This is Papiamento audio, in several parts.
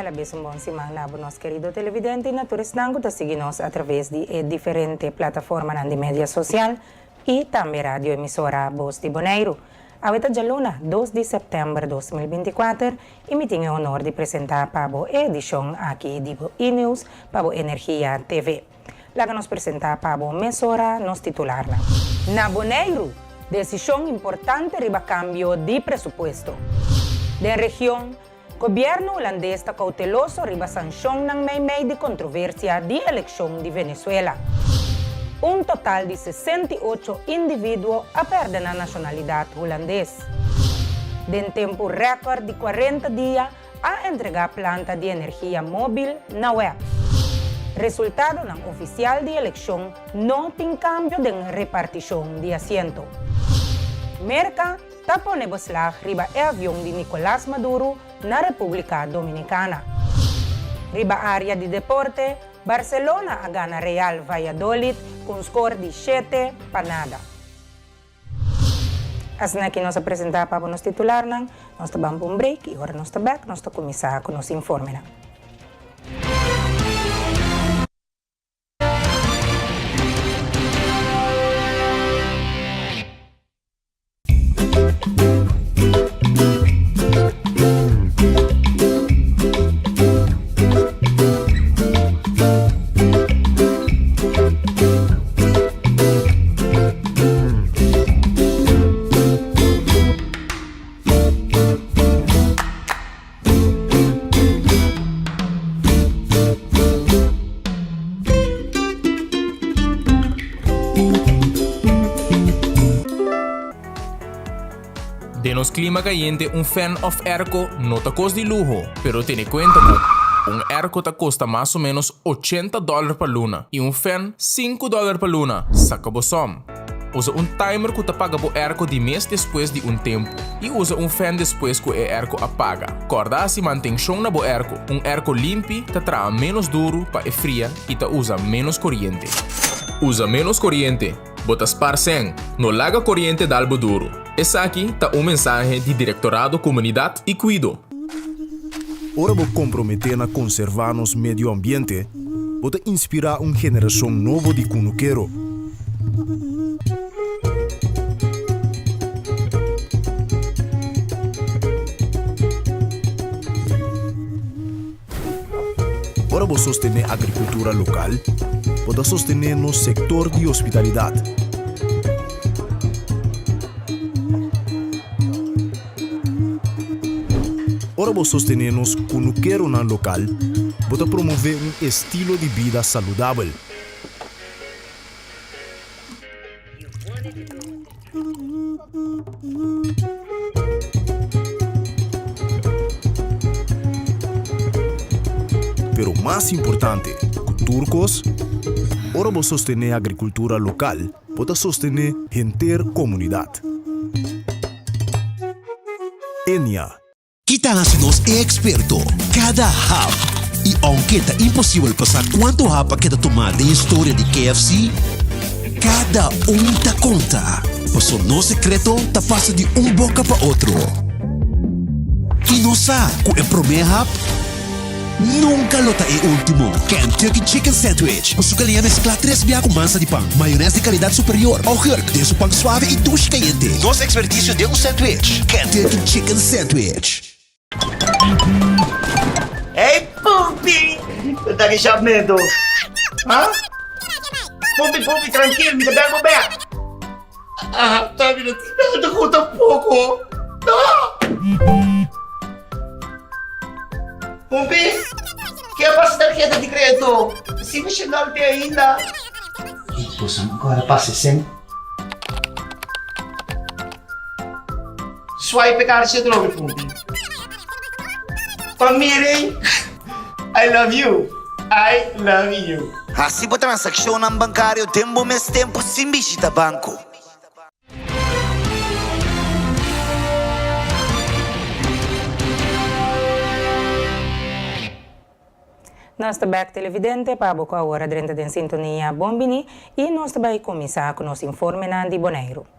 alabes un bon siman na bo nos kerido televidente i na tur esnan ku ta sigui nos atraves di e diferente plataformanan di media sosial i tambe radio emisora Bos di Boneiru. Awe ta djaluna, dos di sèptèmber 2024 i mi tin e honor di presentá pa bo e edishon aki di bo E-News pa bo Energia TV. Laga nos presentá pa bo mesora nos titularnan. Na Boneiru, desishon importante riba kambio di presupuesto. Den region, gobièrnu hulandes ta kouteloso riba sanshonnan meimei di kontroversia di elekshon di Venezuela. Un total di 68 individuo a pèrdè nan nashonalidat hulandes. Den tempu rèkòrt di 40 dia, A entregá planta di energia móbil na web. Resultadonan ofisial di elekshon no tin kambio den repartishon di asiento. Merka ta pone beslag riba e avion di Nicolás Maduro na Repúblika Dominikana. Riba área di deporte, Barcelona a gana Real Valladolid ku un skor di shete pa nada. Asina ki nos a presentá pa bo nos titularnan. Nos ta ban pa un break i ora nos ta bèk nos ta kuminsá ku nos informenan. Den nos klima kayente un fèn òf èrko no ta kos di luho, pero tene kuenta ku un èrko ta kosta mas o ménos ochenta dòler pa luna i un fèn sinku dòler pa luna. Saka bo sòm. Usa un timer ku ta paga bo èrko di mes despues di un tempu i usa un fèn despues ku e èrko a paga. Kòrda hasi mantenshon na bo èrko. Un èrko limpi ta traha ménos duru pa e fria i ta usa ménos koriente. Usa ménos koriente, bo ta spar sèn. No laga koriente dal bo duru. Esaki ta un mensahe di Direktorado Komunidat i Kuido. Ora bo komprometé na konservá nos medio ambiente, bo ta inspirá un generashon nobo di kunukero. Ora bo sostené agrikultura lokal, bo ta sostené nos sektor di hospitalidat. Ora bo sostené nos kunukeronan lokal, bo ta promové un estilo di bida saludabel. Pero mas importante ku tur kos, ora bo sostené agrikultura lokal, bo ta sostené henter komunidat. Enia. Ki ta hasi nos e eksperto? Kada hap! I ounke ta imposibel pa sa kuantu hap a keda tumá den historia di KFC, kada un ta konta, paso nos sekreto ta pasa di un boka pa otro. I nos sa ku e promé hap nunka lo ta e último. Kentucky Chicken Sandwich ku su kaliña mesklá tres bia ku mansa di pan, mayonès di kalidat superior, augurk den su pan suave i dushi kayente. Nos ekspertisio den un sandwich, Kentucky Chicken Sandwich. Hey Pumpi! Bo ta ki shapmento? Ha? Pumpi, Pumpi, trankil, mi ta bel bo bek. Ah, ta mi no tin nada ku tampoko. No! Pumpi, ke a pasa tarheta di kredito? Si mi shendal te ainda. Boso no kòrda pasa esei? Swipe e karchi atrobe, Pumpi. Pa miren, I love you, I love you. Hasi bo transakshonnan bankario den bo mes tempu sin bishita banko. Nos ta bek televidente pa bo ku awor a drenta den sintonia bon bini i nos ta bai kuminsá ku nos informenan di Boneiru.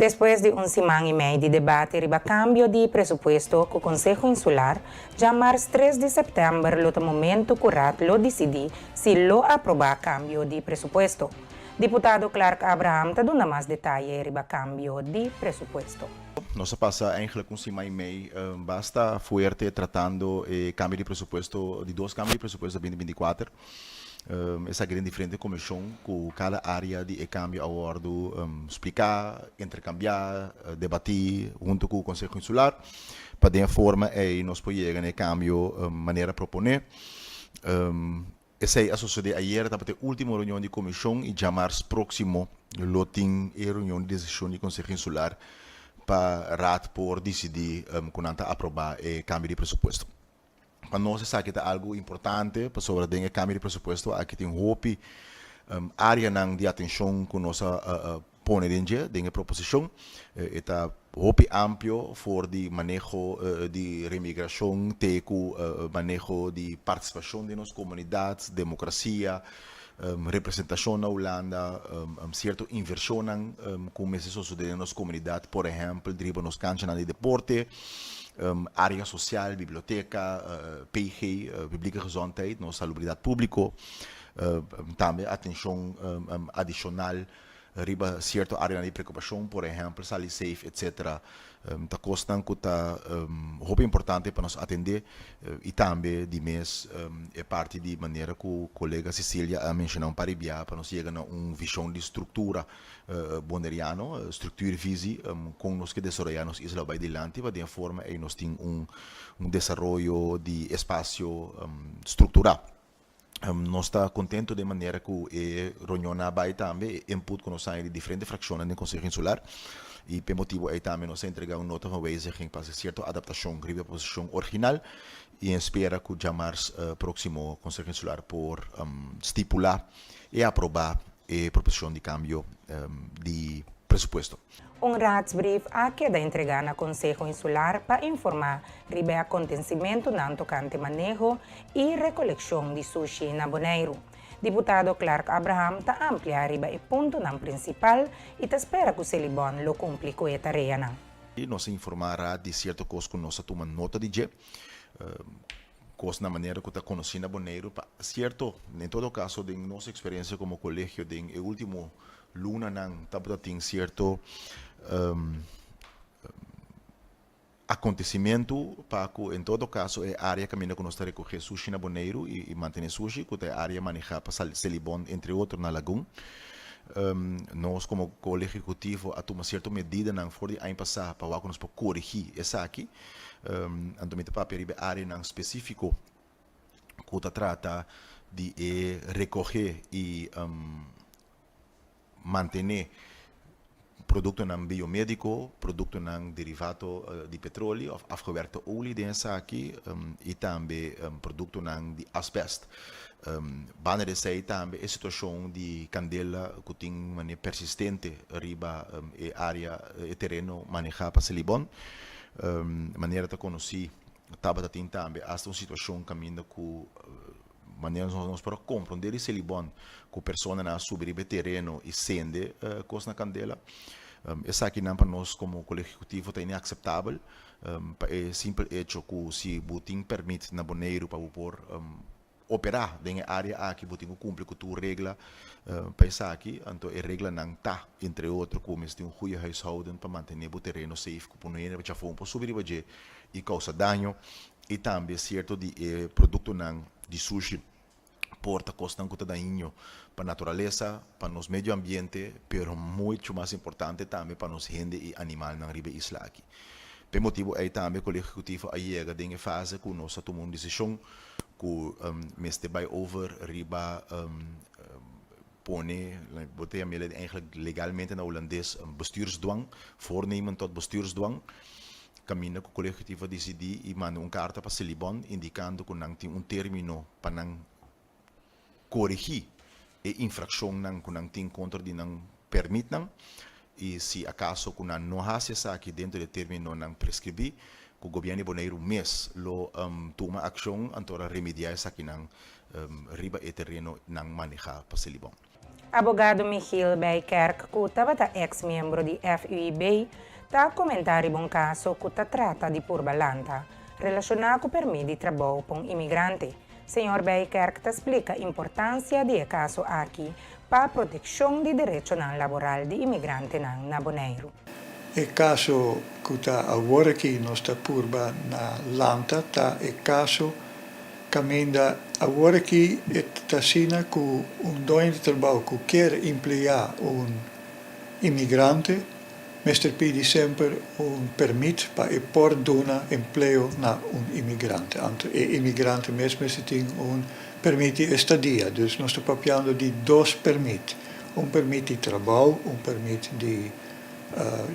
Despues di un siman i mei di debate riba kambio di presupuesto ku Konseho Insular, djamars tres di sèptèmber lo ta momentu ku Raad lo disidí si lo aprobá kambio di presupuesto. Diputado Clark Abraham ta duna mas detaye riba kambio di presupuesto. Nos a pasa eigenlijk un siman i mei basta fuerte tratando e kambio di presupuesto, di dos kambio di presupuesto binti binti kuater. Esaki den diferente komishon ku kada área di e kambio a wòrdu spliká, interkambiá, debatí huntu ku Konseho Insular pa den e forma ei nos por yega na e kambio manera proponé. Esei a sosodé ayera, tabata e último reunion di komishon i djamars próksimo lo tin e reunion di desishon di Konseho Insular pa Raad por disidí ku nan ta aprobá e kambio di presupuesto. Pa nos esaki ta algu importante pasobra den e kambio di presupuesto aki tin hopi áreanan di atenshon ku nos a pone den dje, den e proposishon. E ta hopi amplio for di maneho di remigrashon te ku maneho di partisipashon den nos komunidat, demokrasia, representashon na Hulanda, sierto invershonnan ku mester sosodé den nos komunidat, por ehèmpel riba nos kanchanan di deporte, área sosial, biblioteka, PG, Publieke Gezondheid, nos salubridat públiko, tambe atenshon adishonal riba sierto áreanan di preokupashon, por ehèmpel sali safe etsetera, ta kosnan ku ta hopi importante pa nos atendé i tambe di mes e parti di manera ku kolega Cecilia a menshoná un par di bia pa nos yega na un vishon di struktura boneriano, structuurvisie, kon nos ke desaroyá nos isla bai dilanti pa den e forma ei nos tin un desaroyo di espasio strukturá. Nos ta contento den manera cu e reunionnan a bay tambe, e input cu nos haña di diferente fraccionnan den Conseho Insular y p'e motibo ey tambe nos a entrega un nota van wijziging pa haci cierto adaptacion riba e proposicion original y en spera cu djamars proximo Conseho Insular por stipula y aproba e proposicion di cambio di presupuesto. Un raadsbrief a keda entregá na Konseho Insular pa informá riba e akontensimentunan tokante maneho i rekolekshon di sushi na Boneiru. Diputado Clark Abraham ta amplia riba e puntonan prinsipal i ta spera ku Selibon lo kumpli ku e tareanan. Nos a informá Raad di sierto kos ku nos a tuma nota di dje, kos na manera ku ta konosí na Boneiru pa sierto, en todo kaso den nos eksperensia komo kolegio den e último lunanan tabata tin sierto akontesimentu pa ku en todo kaso e área kaminda ku nos ta rekohé sushi na Boneiru i mantené sushi ku ta e área manehá pa Selibon entre otro na Lagun. Nos komo Kolegio Ehekutivo a tuma sierto medidanan for di aña pasá pa wak ku nos por korigí esaki. Anto mi ta papia riba e áreanan spesífiko ku ta trata di e rekohé i mantené produktonan biomédiko, produktonan derivato di petroli òf afgewerkte olie den esaki i tambe produktonan di asbèst. Banda di esei tambe e situashon di kandela ku tin manera persistente riba e área, e tereno manehá pa Selibon. Manera ta konosí tabata tin tambe asta un situashon kaminda ku Manera nos por a komprondé di Selibon ku personanan a subi riba e tereno i sende kos na kandela. Esakinan pa nos komo Kolegio Ehekutivo ta inakseptabel pa e simpel echo ku si bo tin pèrmit na Boneiru pa bo por operá den e área aki bo tin ku kumpli ku tur regla pa esaki. Anto e reglanan ta entre otro ku bo mester tin un goeie huishouden pa mantené bo tereno safe ku por no hende chafon por subi riba dje i kousa daño. I tambe sierto di e produktonan di sushi por ta kosnan ku ta dañino pa naturalesa, pa nos medio ambiente, pero mucho mas importante tambe pa nos hende i animalnan riba e isla aki. P'e motibu ei tambe Kolegio Ehekutivo a yega den e fase ku nos a tuma un desishon ku mester bai over riba pone, bo ta yam'el eigenlijk legalmente na Hulandes bestuursdwang, voornemen tot bestuursdwang, kaminda ku Kolegio Ehekutivo a disidí i manda un karta pa Selibon indikando ku nan tin un término pa nan korigí e infrakshonnan ku nan tin kontra di nan pèrmitnan i si akaso ku nan no hasi esaki dentro di e términonan preskribí, ku Gobièrnu di Boneiru mes lo tuma akshon anto a remediá esakinan riba e tereno nan manehá pa Selibon. Abogado Michiel Bijkerk, ku tabata eks miembro di FUIB, ta komentá riba un kaso ku ta trata di purba lanta, relashoná ku pèrmit di trabou pa un imigrante. Señor Bijkerk ta splika importansia di e kaso aki pa protekshon di derechonan laboral di imigrantenan na Boneiru. E kaso ku ta awor aki nos ta purba na lanta ta e kaso kaminda awor aki e ta asina ku un doño di trabou ku kier empleá un imigrante mester pidi semper un permit pa e por duna empleo na un imigrante. Anto e imigrante mes mester tin un permit di estadia. Dus nos ta papiando di dos permit, un permit di trabou, un permit di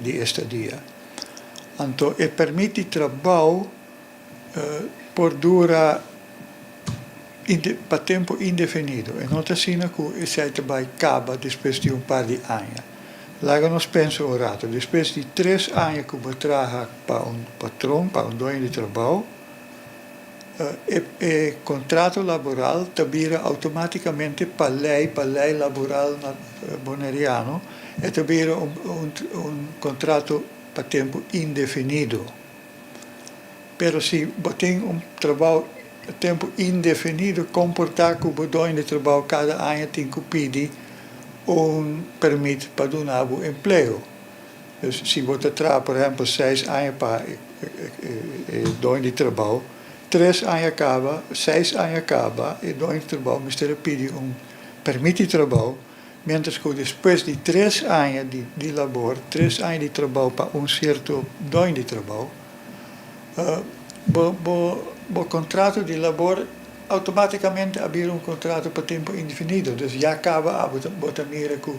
di estadia. Anto e permit di trabou por dura pa tempu indefinido. E no ta asina ku esei ta bai kaba despues di un par di aña. Laga nos pensa un rato. Despues di tres aña ku bo traha pa un patron, pa un doño di trabou, e kontrato laboral ta bira outomátikamente pa lei, pa lei laboral boneriano, e ta bira un kontrato pa tempu indefinido. Pero si bo tin un trabou pa tempu indefinido, kon por ta ku bo doño di trabou kada aña tin ku pidi un permit pa duna bo empleo? Dus si bo ta traha por ehempel seis aña pa e doño di trabou, tres aña kaba, seis aña kaba, e doño di trabou mester a pidi un permit di trabou, mientras ku despues di tres aña di labor, tres aña di trabou pa un sierto doño di trabou, bo kontrato di labor outomátikamente a bira un kontrato pa tempu indefinido. Dus ya kaba abo bo ta mira ku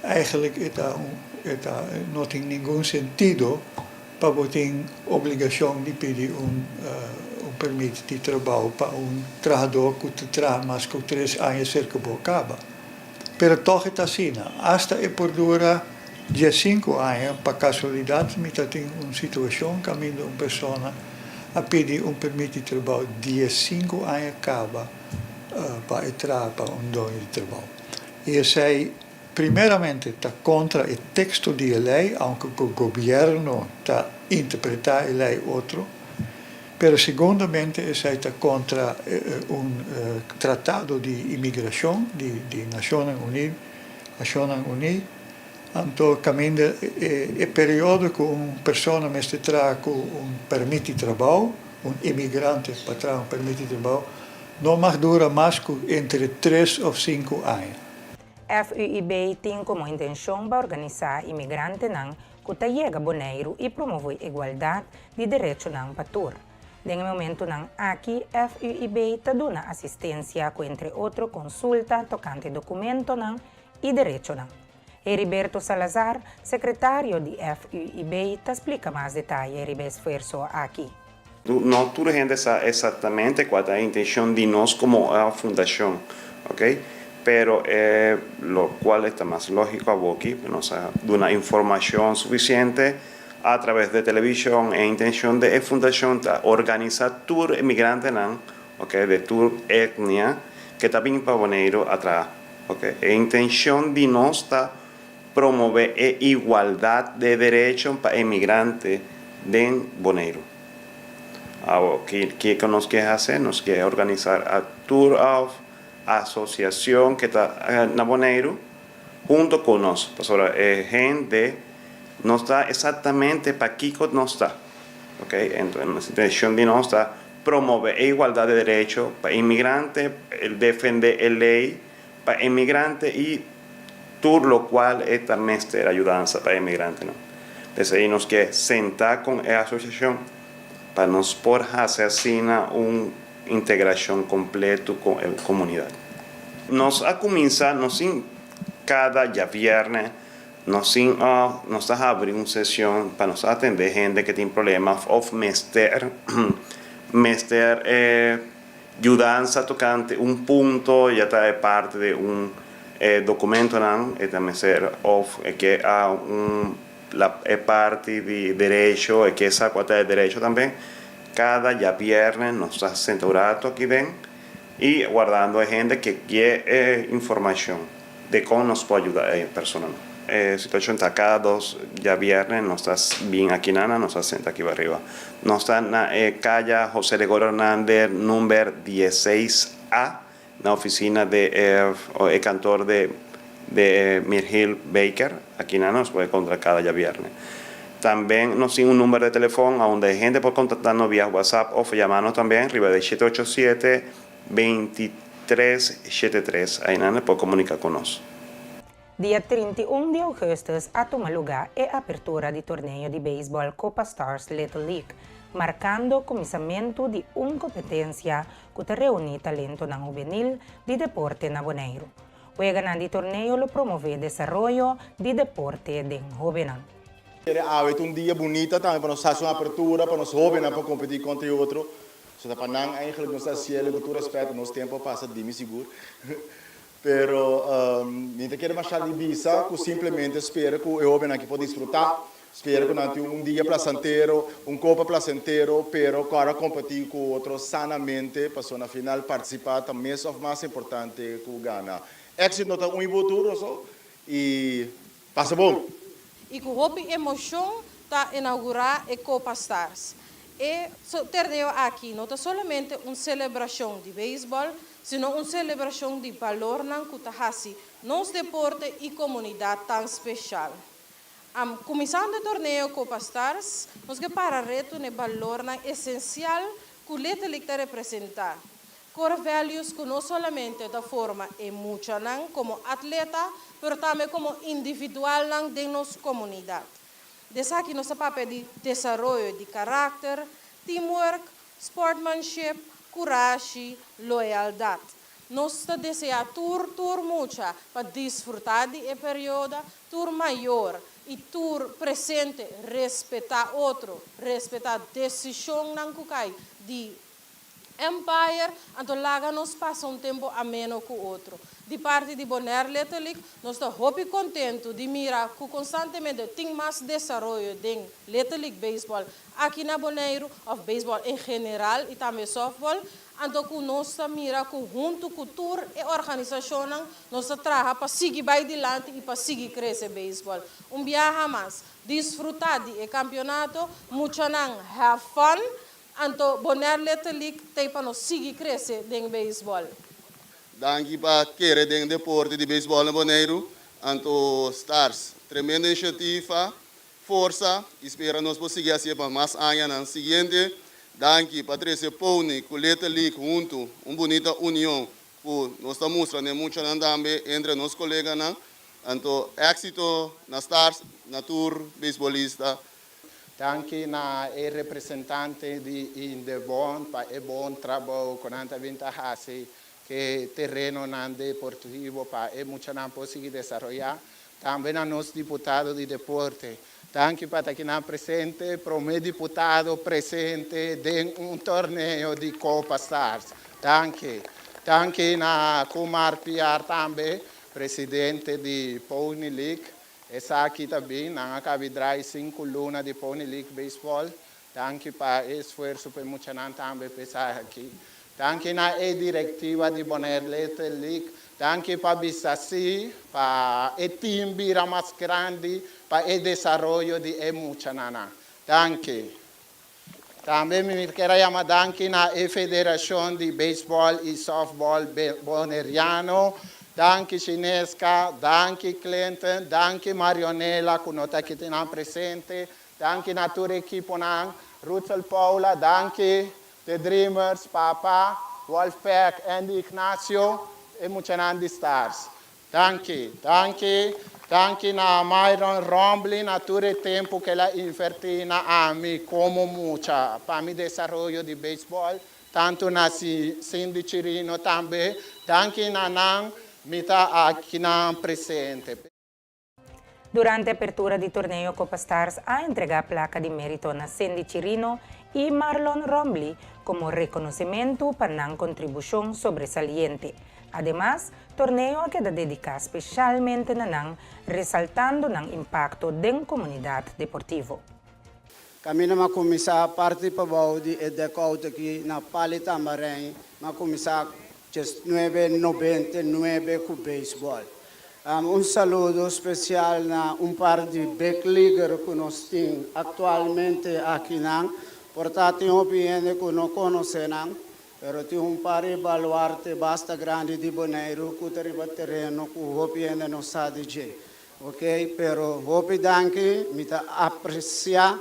Eigenlijk e ta un e ta no tin ningun sentido pa bo tin obligashon di pidi un un permit di trabou pa un trahadó ku ta traha mas ku tres aña serka bo kaba. Pero tòg e ta asina. Asta e por dura diesinku aña, pa kasualidat mi ta tin un situashon kaminda un persona a pidi un permit di trabou diesinku aña kaba pa e traha pa un doño di trabou. I esei primeramente ta kontra e teksto di e lei, aunke ku gobièrnu ta interpretá e lei otro, pero segundamente esei ta kontra un tratado di imigrashon di Nashonnan Uní, Nashonnan Uní, anto kaminda e periodo ku un persona mester traha ku un pèrmit di trabou, un imigrante pa traha un pèrmit di trabou, No mag dura mas ku entre tres òf sinku aña. FUIB tin komo intenshon pa organisá imigrantenan ku ta yega Boneiru i promové igualdat di derechonan pa tur. Den e momentunan aki FUIB ta duna asistensia ku entre otro konsulta tokante dokumentonan i derechonan. Heriberto Salazar, sekretario di FUIB ta splika mas detaye riba e esfuerso aki. No tur hende sa exactamente cua ta e intencion di nos como fundacion, ok? Pero e lo cual e ta mas logico awoki, nos a duna informacion suficiente a traves de television, e intencion de e fundacion ta organisa tur e migrantenan, ok, de tur etnia ke ta bin pa Boneiru a traha, ok? E intencion di nos ta Promove e igualdat de derecho pa e migrante den Boneiru. Awo, kiko nos ke hase? Nos ke organisar a tur of asosiacion ke ta na Boneiru hunto ku nos, pasobra e hende no sa exactamente pakiko nos ta. Ok, enton nos intencion di nos ta promove e igualdat de derecho pa e migrante, defende e ley Pa emigrante i tur lokual e ta mester ayudansa pa emigrantenan. P'esei nos ke sentá kon e asosiashon pa nos por hasi asina un integrashon kompletu kon e komunidat. Nos a kuminsá no sin kada djabièrnè nos sin nos ta habri un seshon pa nos atendé hende ke tin problema òf mester mester e Yudansa tokante un punto ya ta e parti di un e dokumentonan e ta mester òf e ke a un la e parti di derecho e ke sa kua ta e derecho tambe. Kada djabièrnè nos ta senta un rato aki den i wardando e hende ke ke e informashon. di kon nos por yuda e personanan. E situashon ta kada dos djabièrnè nos ta bin aki nan, nos ta senta aki bariba. Nos ta na e kaya José Gregorio Hernández number diesseis A na ofisina di e e kantor di di Mirgil Baker. Aki nan nos por enkontra kada djabièrnè. Tambe nos tin un number di telefòn aunda e hende por kontaktá nos via WhatsApp òf yama nos tambe riba di shete ocho siete 23 73 Einan por komuniká ku nos. Dia 31 di ougùstùs a tuma lugá e apertura di torneo di beisbòl Copa Stars Little League, markando kuminsamentu di un kompetensia ku ta reuní talentonan hubenil di deporte na Boneiru. Weganan di torneo lo promové desaroyo di deporte den hóbennan. Kere awe ta un dia bunita tambe pa nos hasi un apertura pa nos hóbennan pa kompetí kontra e otro. So ta pa nan eigenlijk nos ta hasiel ku tur respeto, nos tempu a pasa di mi sigur. Pero mi ta kere masha di bisa ku simplemente spera ku e hóbennan aki por disfrutá, spera ku nan tin un dia plasantero, un kopa plasentero, pero ku ora kompetí ku otro sanamente, pasobra na final partisipá ta mes òf mas importante ku gana. Éksito no ta un i bo tur, so, i pasa bon! I ku hopi emoshon ta inaugurá e Kopa Stars. E torneo aki no ta solamente un selebrashon di beisbòl, sino un selebrashon di balornan ku ta hasi nos deporte i komunidat tan spesial. Kuminsando e torneo Kopa Stars, nos ke para reto na e balornan esensial ku Little League ta representá. Core values ku no solamente ta forma e muchanan komo atleta, pero tambe komo individualnan den nos komunidat. Desaki nos ta papia di desaroyo di karakter, teamwork, sportsmanship, kurashi, loyaldat. Nos ta deseá tur tur mucha pa disfrutá di e periodo, tur mayor i tur presente respetá otro, respetá desishonnan ku kai di umpire, anto laga nos pasa un tempu ameno ku otro. Di parti di Bonaire Little League, nos ta hopi kontentu di mira ku konstantemente tin mas desaroyo den Little League Baseball aki na Boneiru, òf baseball en general i tambe softball, anto ku nos ta mira ku huntu ku tur e organisashonnan nos ta traha pa sigui bai dilanti i pa sigui krese baseball. Un biaha mas, disfrutá di e kampeonato, muchanan have fun, anto Bonaire Little League t'ei pa nos sigui krese den baseball. Danki pa kere den deporte di baseball na Boneiru, anto Stars. Tremendo inisiativa, forsa i spera nos por sigui hasié pa mas añanan siguiente. Danki pa trese Pony ku Little League huntu, un bunita union ku nos ta mustra na e muchanan tambe entre nos koleganan. Anto éksito na Stars, na tur beisbolista. Danki na e representante di Indebon pa e bon trabou ku nan ta bin ta hasi ku terenonan deportivo pa e muchanan por sigui desaroyá. Tambe na nos diputado di deporte. Danki pa ta akinan presente, promé diputado presente den un torneo di Copa Stars. Danki. Danki na Kumar Piar tambe, presidente di Pony League. Esaki ta bin, nan a kaba di drai sinku luna di Pony League Baseball. Danki pa e esfuerso pa e muchanan tambe pa esaki. Danki na e direktiva di Bonaire Little League. Danki pa bisa sí, pa e team bira mas grandi, pa e desaroyo di e muchanan. Danki. Tambe mi ke yama danki na e Federashon di Baseball i Softball Boneriano. Danki Chinesca, danki Clinton, danki Marionela, ku no ta aki presente. Danki na tur ekiponan, Rutsel Paula, danki The Dreamers, Papa, Wolfpack, Andy Ignacio i muchanan di Stars. Danki, danki, danki na Myron Rombley, na tur e tempu ku el a invertí na ami komo mucha pa mi desaroyo di baseball, tantu na Cindy Chirino tambe. Danki na nan, mi ta akinan presente. Durante apertura di torneo Copa Stars a entregá plaka di mérito na Cindy Chirino i Marlon Rombley komo rekonosementu pa nan kontribushon sobresaliente. Ademas, torneo a keda dediká spesialmente na nan, resaltando nan impakto den komunidat deportivo. Kaminda m'a kuminsá parti pabou di e dugout aki na Pal'i Tamarijn, m'a kuminsá 1999 ku beisbòl. Un saludo spesial na un par di big leaguer ku nos tin aktualmente akinan. Por ta tin hopi hende ku no konosé nan, pero tin un par di baluarte basta grandi di Boneiru ku ta riba tereno ku hopi hende no sa di dje. Ok, pero hopi danki, mi ta apresiá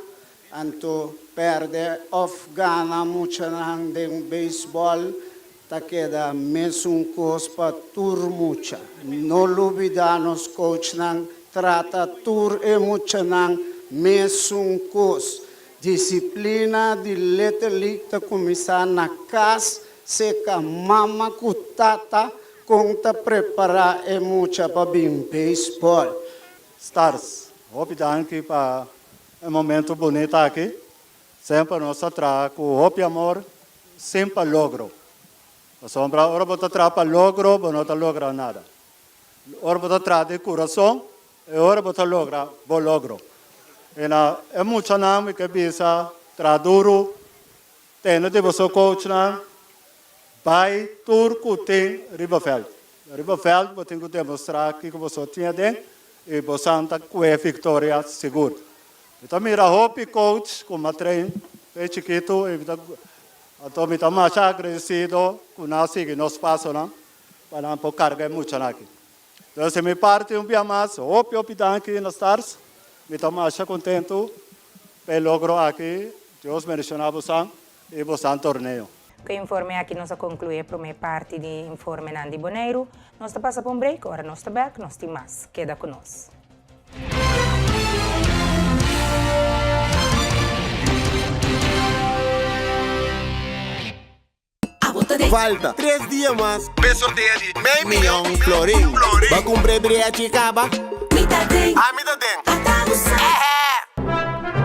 Anto perde of gana muchanan den beisbòl ta keda mesun kos pa tur mucha. No lubida nos coachnan trata tur e muchanan mesun kos. Disiplina di Little League ta kuminsá na kas seka mama ku tata kon ta prepará e mucha pa bin beisbòl. Stars, hopi danki pa e momento bunita aki. Semper nos ta traha ku hopi amor sin pa logro. Pasobra ora bo ta traha pa logro bo no ta logra nada. Ora bo ta traha di kurason e ora bo ta logra bo logro. I na e muchanan mi ke bisa traha duru, tene di boso coachnan, bai tur ku tin riba vèlt. Riba vèlt bo tin ku demostrá kiko boso tin aden i bosan ta kue viktoria sigur. Mi ta mira hopi coach ku m'a train fe chikitu i mi ta anto mi ta masha agradesido ku nan a sigui nos pasonan pa nan por karga e muchanan aki. Entonces di mi parti un bia mas hopi hopi danki na Stars. Mi ta masha kontentu pa e logro aki. Dios bendiciona bosan i bosan torneo. Ku e informe aki nos a konkluí e promé parti di informenan di Boneiru. Nos ta pasa pa un break, ora nos ta bèk nos tin mas. Keda ku nos. Falta tres dia mas p'e sorteo di mei miyon florin. Bo cumpra e breachi caba? Ami ta den!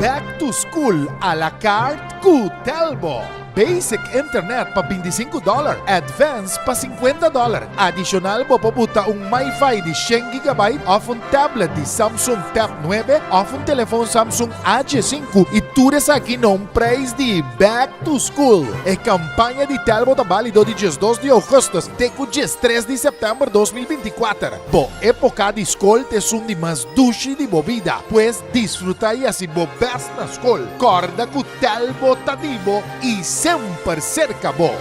Back to school a la carte cu Telbo. Basic internet pa 25 dollar, advance pa 50 dollar. Adicional bo por buta un MiFi di 100 gigabyte of un tablet di Samsung Tab 9 of un telefon Samsung H5 y tur esaki na un prijs di Back to School. E campaña di Telbo ta balido di 12 di augustus te cu 13 di september 2024. Bo epoca di scol ta esun di mas dushi di bo bida, pues disfruta y haci bo best na scol. Corda cu Telbo ta di bo y semper cerca bo.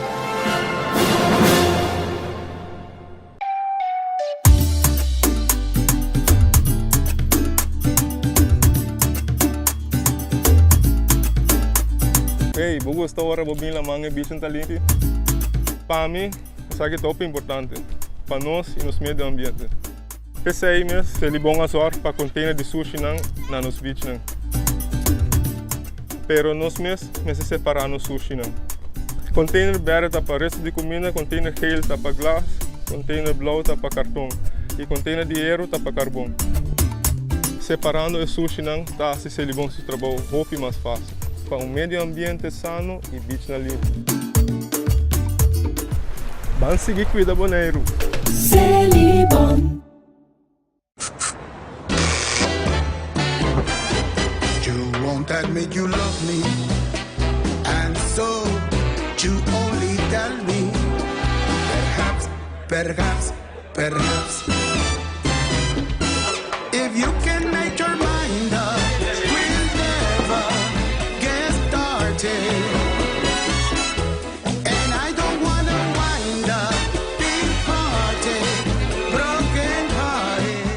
Hey, bo gusta ora bo bin laman e bichin ta limpi? Pa mi, esaki ta hopi importante pa nos y nos medio ambiente. P'esei mes, Selibon a zòrg pa container di sushinan na nos beachnan. Pero nos mes mester separá nos sushinan. Container berde ta pa resto di cuminda, container geel ta pa glas, container blauw ta pa carton y container di hero ta pa carbon. Separando e sushinan ta haci Selibon su trabou hopi mas facil pa un medio ambiente sano y beachnan limpi. Ban sigui cuida Boneiru! Selibon. You won't admit you love me And so you only tell me Perhaps, perhaps, perhaps If you can make your mind up We'll never get started And I don't wanna wind up big hearted Broken hearted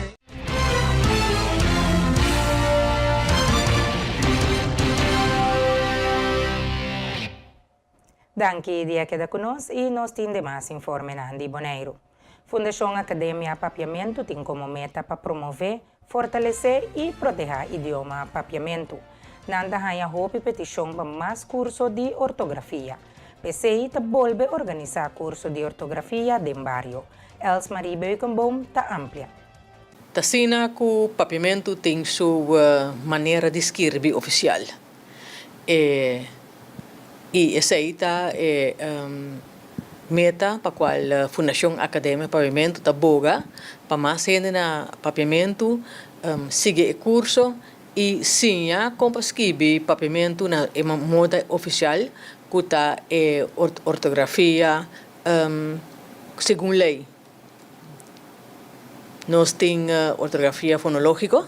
Danki di a keda ku nos i nos tin demas informenan di Boneiru. Fundashon Akademia Papiamentu tin komo meta pa promové, fortalesé i protehá idioma papiamentu. Nan ta haña hopi petishon pa mas kurso di ortografia. P'esei ta bolbe organisá kurso di ortografia den bario. Els-Marie Beukenboom ta amplia. Ta asina ku papiamentu tin su manera di skirbi ofisial. E i esei ta e meta pa kual Fundashon Akademia Papiamentu ta boga pa mas hende na papiamentu sigui e kurso i siña kon pa skibi papiamentu na e moda ofisial ku ta e ortografia segun lei. Nos tin ortografia fonológiko,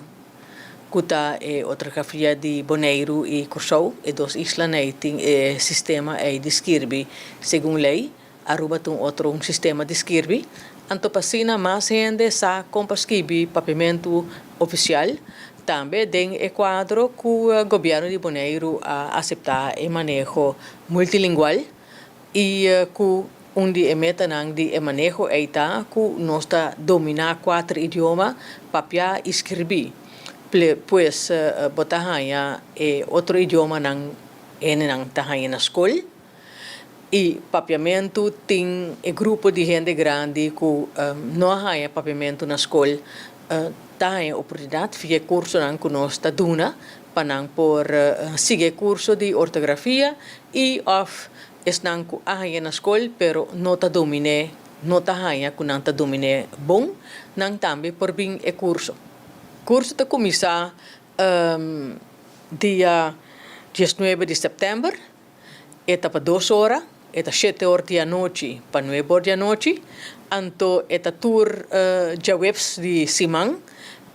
ku ta e ortografia di Boneiru i Kòrsou. E dos islanan ei tin e sistema ei di skirbi segun lei. Aruba ta un otro un sistema di skirbi. Anto pa asina mas hende sa kon pa skibi papiamentu ofisial. Tambe den e kuadro ku gobièrnu di Boneiru a aseptá e maneho multilingual i ku un di e metanan di e maneho ei ta ku nos ta dominá kuater idioma, papiá i skirbí. Pues bo ta haña e otro idiomanan hendenan ta haña na skol. I papiamentu tin e grupo di hende grandi ku no a haña papiamentu na skol ta haña oportunidat via e kursonan ku nos ta duna pa nan por sigui e kurso di ortografia i òf esnan ku a haña na skol pero no ta domin'é, no ta haña ku nan ta domin'é bon, nan tambe por bin e kurso. Kurso ta kuminsá dia diesnuebe di sèptèmber. E ta pa dos ora, e ta shete or di anochi pa nuebe or di anochi, anto e ta tur djaweps di siman,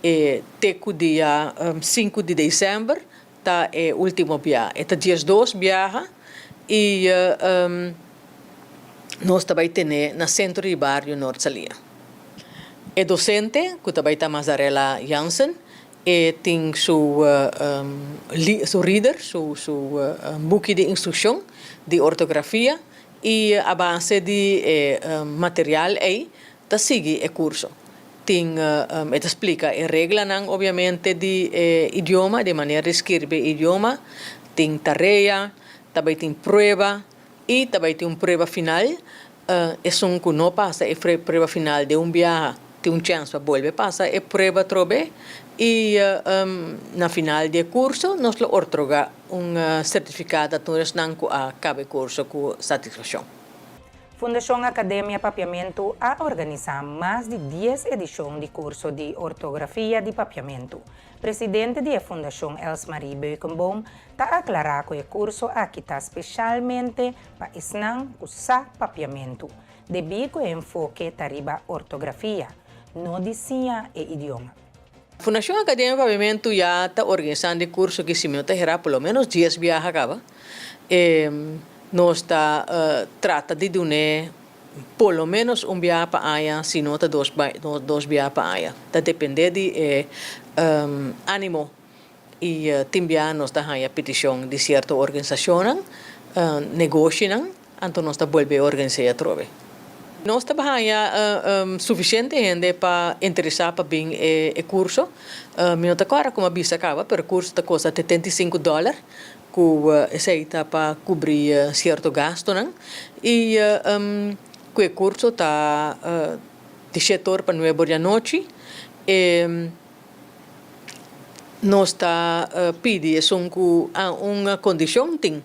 e te ku dia sinku di desèmber ta e ultimo bia. E ta diesdos biaha i nos ta bai tene na Sentro di Bario Noord Salia. E dosente ku ta bai ta Mazarella Jansen E tin su su reader, su su buki di instrukshon di ortografia i a base di e material ei ta sigui e kurso. Tin e ta splika e reglanan obiamente di e idioma, di manera di skirbi e idioma, tin tarea, ta bai tin prueba i ta bai tin un prueba final. Esun ku no pasa e prueba final den un biaha tin un chèns pa bolbe pasa e prueba atrobe i na final di e kurso nos lo otorgá un sertifikado a tur esnan ku a kaba e kurso ku satisfakshon. Fundashon Akademia Papiamentu a organisá mas di dies edishon di kurso di ortografia di papiamentu. Presidente di e fundashon Elsmarie Beukenboom ta aklará ku e kurso aki ta speshalmente pa esnan ku sa papiamentu, debí ku e enfoke ta riba ortografia, no di siña e idioma. Fundashon Akademia Papiamentu ya ta organisando e kurso ki si mi no ta herá por lo ménos dies biaha kaba. E nos ta trata di dun'é por lo ménos un biaha pa aña, si no ta dos dos biaha pa aña. Ta dependé di e ánimo I tin bia nos ta haña petishon di sierto organisashonnan, negoshinan, anto nos ta bolbe organis'é atrobe. Nos ta haña sufisiente hende pa interesá pa bin e kurso. Mi no ta kòrda komo a bisa kaba, pero e kurso ta kosta 75 dòler, ku esei ta pa kubri sierto gastunan. I ku e kurso ta di shete or pa nuebe or di anochi. E Nos ta pidi esun ku a un kondishon tin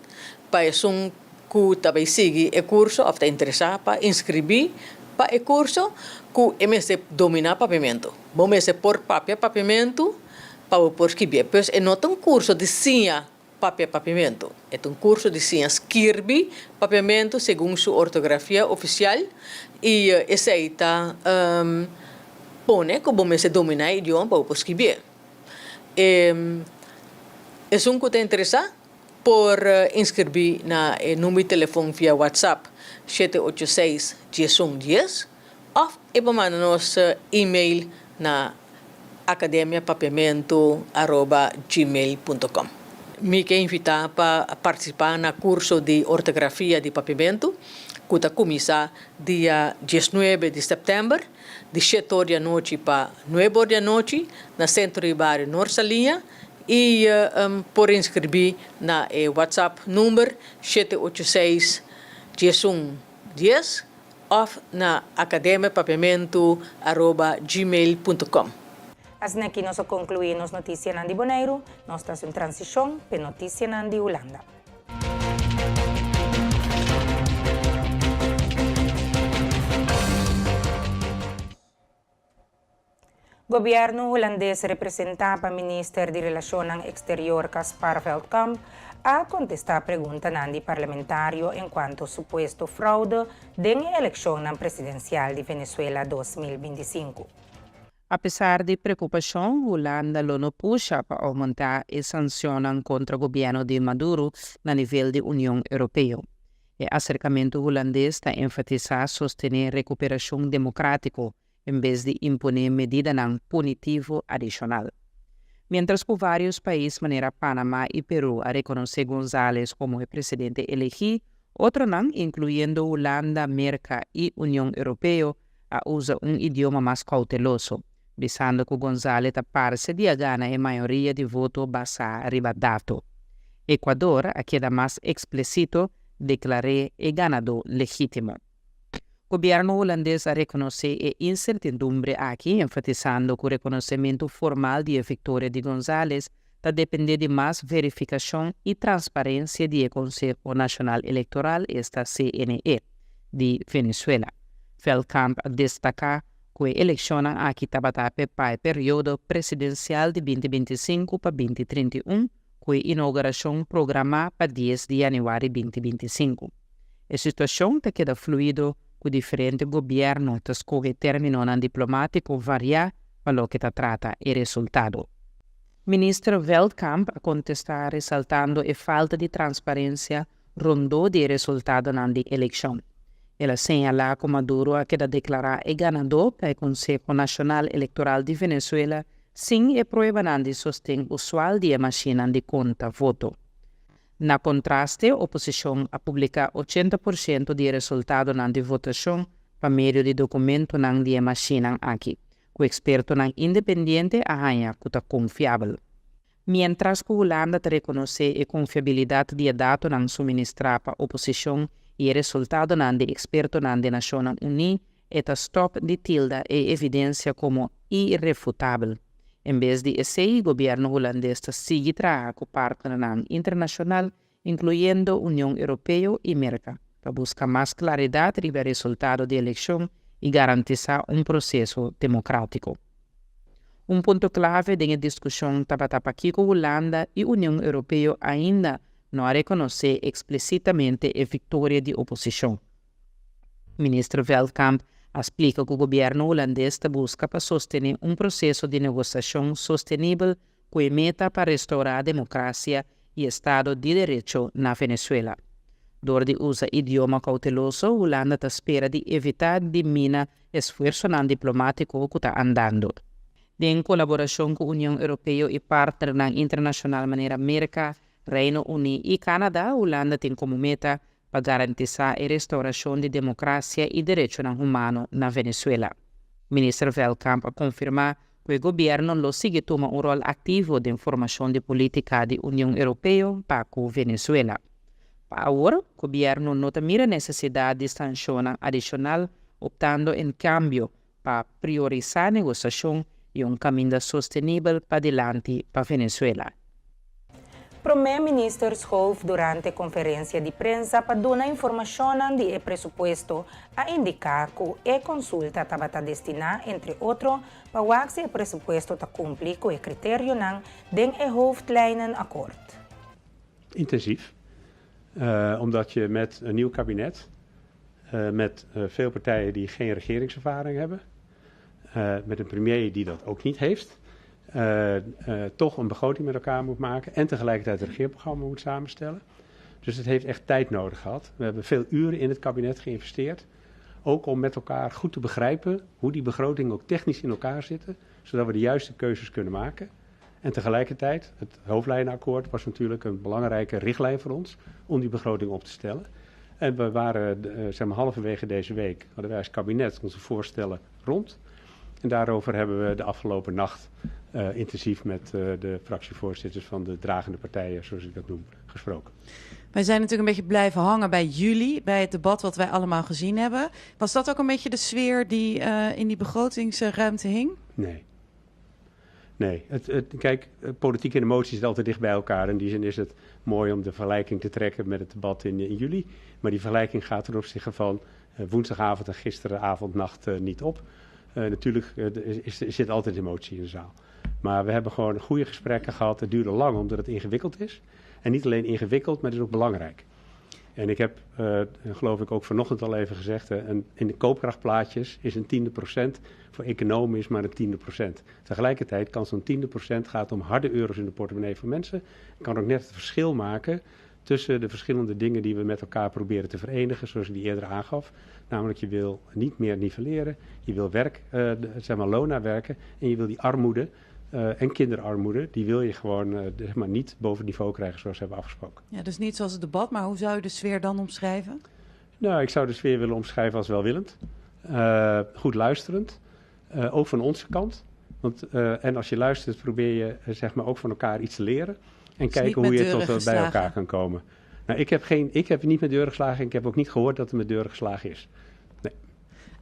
pa esun ku ta bai sigui e kurso òf ta interesá pa inskribí pa e kurso ku e mester dominá papiamentu. Bo mester por papia papiamentu pa bo por skibié. Pues e no ta un kurso di siña papia papiamentu. E ta un kurso di siña skirbi papiamentu segun su ortografia ofisial i esei ta pone ku bo mester dominá e idioma pa bo por skibié. E esun ku ta interesá por inskirbí na e number di telefon via WhatsApp shete ocho seis diesun dies òf e por manda nos email na academiapapiamentu aroba gmail punto com. Mi ke invitá pa partisipá na kurso di ortografia di papiamentu ku ta kuminsá dia diesnuebe di sèptèmber di shete or di anochi pa nuebe or di anochi na Sentro di Bario Noord Saliña i por inskribí na e WhatsApp number shete ocho seis diesun dies Of na academiapapiamentu aroba gmail punto com. Asina aki nos a conclui nos noticianan di Boneiru, nos ta haci un transicion p'e noticianan di Hulanda. Gobièrnu hulandes representá pa minister di Relashonnan Eksterior Caspar Veldkamp a kontestá preguntanan di parlamentario enkuanto supuesto froude den e elekshonnan presidensial di Venezuela 2025. Apesar di preokupashon, Hulanda lo no pusha pa oumentá e sanshonnan kontra gobièrnu di Maduro na nivel di Union Europeo. E aserkamentu hulandes ta enfatisá sostené rekuperashon demokrátiko en bes di imponé medidanan punitivo adishonal. Miéntras ku vários pais manera Panamá i Perú a rekonosé González komo e presidente elegí, otronan, inkluyendo Hulanda, Merka i Union Europeo, a usa un idioma mas kouteloso, bisando ku González ta parse di a gana e mayoria di voto basá riba dato. Ecuador a keda mas eksplesito, deklar'é e ganadó legítimo. Gobièrnu hulandes a rekonosé e insertidumbre aki, enfatisando ku rekonosementu formal di e viktoria di González ta dependé di mas verifikashon i transparensia di e Konseho Nashonal Elektoral, esta CNE, di Venezuela. Veldkamp a destaká ku e elekshonnan aki tabata pa e periodo presidensial di binti 25 pa 2031, ku e inougurashon programá pa 10 di yanüari 2025. E situashon ta keda fluido ku diferente gobièrnu ta skohe términonan diplomátiko variá pa loke ta trata e resultado. Minister Veldkamp a kontestá resaltando e falta di transparensia rondó di e resultadonan di elekshon. El a señalá ku Maduro a keda deklará e ganadó pa e Konseho Nashonal Elektoral di Venezuela sin e pruebanan di sosten usual di e mashinnan di konta voto. Na kontraste, oposishon a publiká 80% di e resultadonan di votashon pa medio di dokumentonan di e mashinnan aki, ku ekspertonan independiente a haña ku ta konfiabel. Miéntras ku Hulanda ta rekonosé e konfiabilidat di e datonan suministrá pa oposishon i e resultadonan di ekspertonan di Nashonnan Uní, e ta stòp di tilda e evidensia komo irefutabel. En bes di esei, gobièrnu hulandes ta sigui traha ku partnernan internashonal, inkluyendo Union Europeo i Merka, pa buska mas klaridat riba e resultado di elekshon i garantisá un proseso demokrátiko. Un punto klave den e diskushon tabata pakiko Hulanda i Union Europeo ainda no a rekonosé eksplisitamente e viktoria di oposishon. Minister Veldkamp a splika ku gobièrnu hulandes ta buska pa sostené un proseso di negosiashon sostenibel ku e meta pa restourá demokrasia i estado di derecho na Venezuela. Dor di usa idioma kouteloso, Hulanda ta spera di evitá di mina esfuersonan diplomátiko ku ta andando. Den kolaborashon ku Union Europeo i partnernan internashonal manera Merka, Reino Uní i Canada, Hulanda tin komo meta pa garantisá e restourashon di demokrasia i derechonan humano na Venezuela. Minister Veldkamp a konfirmá ku e gobièrnu lo sigui tuma un ròl aktivo den formashon di polítika di Union Europeo pa ku Venezuela. Pa awor, gobièrnu no ta mira nesesidat di sanshonnan adishonal, optando en kambio pa priorisá negosiashon i un kaminda sostenibel padilanti pa Venezuela. Promé Minister Schoof durante konferensia di prensa pa duna informashonnan di e presupuesto a indiká ku e konsulta tabata destiná entre otro pa wak si e presupuesto ta kumpli ku e kriterionan den e hoofdlijnenakkoord. Intensief, omdat je met een nieuw kabinet, met veel partijen die geen regeringservaring hebben, met een premier die dat ook niet heeft, toch een begroting met elkaar moet maken en tegelijkertijd het regeerprogramma moet samenstellen. Dus het heeft echt tijd nodig gehad. We hebben veel uren in het kabinet geïnvesteerd. Ook om met elkaar goed te begrijpen hoe die begroting ook technisch in elkaar zitten, zodat we de juiste keuzes kunnen maken. En tegelijkertijd, het hoofdlijnenakkoord was natuurlijk een belangrijke richtlijn voor ons om die begroting op te stellen. En we waren, zeg maar, halverwege deze week, hadden wij als kabinet onze voorstellen rond. En daarover hebben we de afgelopen nacht intensief met de fractievoorzitters van de dragende partijen, zoals ik dat noem, gesproken. Wij zijn natuurlijk een beetje blijven hangen bij juli, bij het debat wat wij allemaal gezien hebben. Was dat ook een beetje de sfeer die in die begrotingsruimte hing? Nee. Nee, kijk, politiek en emoties zitten altijd dicht bij elkaar. In die zin is het mooi om de vergelijking te trekken met het debat in juli. Maar die vergelijking gaat ten opzichte van woensdagavond en gisteravond nacht niet op. Natuurlijk zit altijd emotie in de zaal. Maar we hebben gewoon goede gesprekken gehad. Het duurde lang omdat het ingewikkeld is. En niet alleen ingewikkeld, maar het is ook belangrijk. En ik heb, uh, geloof ik ook vanochtend al even gezegd, een, in de koopkrachtplaatjes is een tiende procent voor economen is maar een tiende procent. Tegelijkertijd kan zo'n tiende procent gaat om harde euro's in de portemonnee van mensen. Kan ook net het verschil maken tussen de verschillende dingen die we met elkaar proberen te verenigen, zoals ik die eerder aangaf. Namelijk, je wil niet meer nivelleren, je wil werk, uh, zeg maar loon naar werken en je wil die armoede uh, en kinderarmoede, die wil je gewoon uh, zeg maar niet boven het niveau krijgen zoals we hebben afgesproken. Ja, dus niet zoals het debat, maar hoe zou je de sfeer dan omschrijven? Nou, ik zou de sfeer willen omschrijven als welwillend, uh, goed luisterend, ook van onze kant. Want, en als je luistert, probeer je zeg maar ook van elkaar iets te leren. En Dus kijken niet hoe met je tot deuren bij elkaar geslagen. kan komen. Nou, ik heb, geen, ik heb niet met deuren geslagen en ik heb ook niet gehoord dat er met deuren geslagen is. Nee.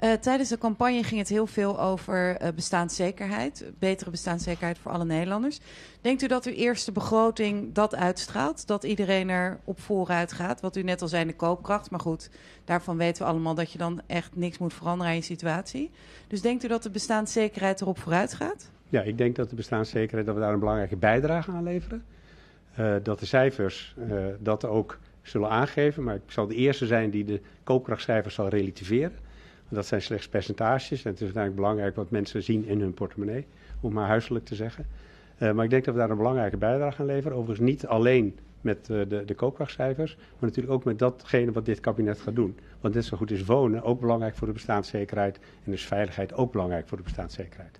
Uh, tijdens de campagne ging het heel veel over uh, bestaanszekerheid. Betere bestaanszekerheid voor alle Nederlanders. Denkt u dat uw eerste begroting dat uitstraalt? Dat iedereen er op vooruit gaat? Wat u net al zei, de koopkracht. Maar goed, daarvan weten we allemaal dat je dan echt niks moet veranderen aan je situatie. Dus denkt u dat de bestaanszekerheid erop vooruit gaat? Ja, ik denk dat de bestaanszekerheid, dat we daar een belangrijke bijdrage aan leveren. Uh, dat de cijfers uh, dat ook zullen aangeven. Maar ik zal de eerste zijn die de koopkrachtcijfers zal relativeren. Want dat zijn slechts percentages. En het is uiteindelijk belangrijk wat mensen zien in hun portemonnee, om maar huiselijk te zeggen. Uh, maar ik denk dat we daar een belangrijke bijdrage aan leveren. Overigens niet alleen met uh, de, de koopkrachtcijfers, maar natuurlijk ook met datgene wat dit kabinet gaat doen. Want net zo goed is wonen ook belangrijk voor de bestaanszekerheid en is veiligheid ook belangrijk voor de bestaanszekerheid.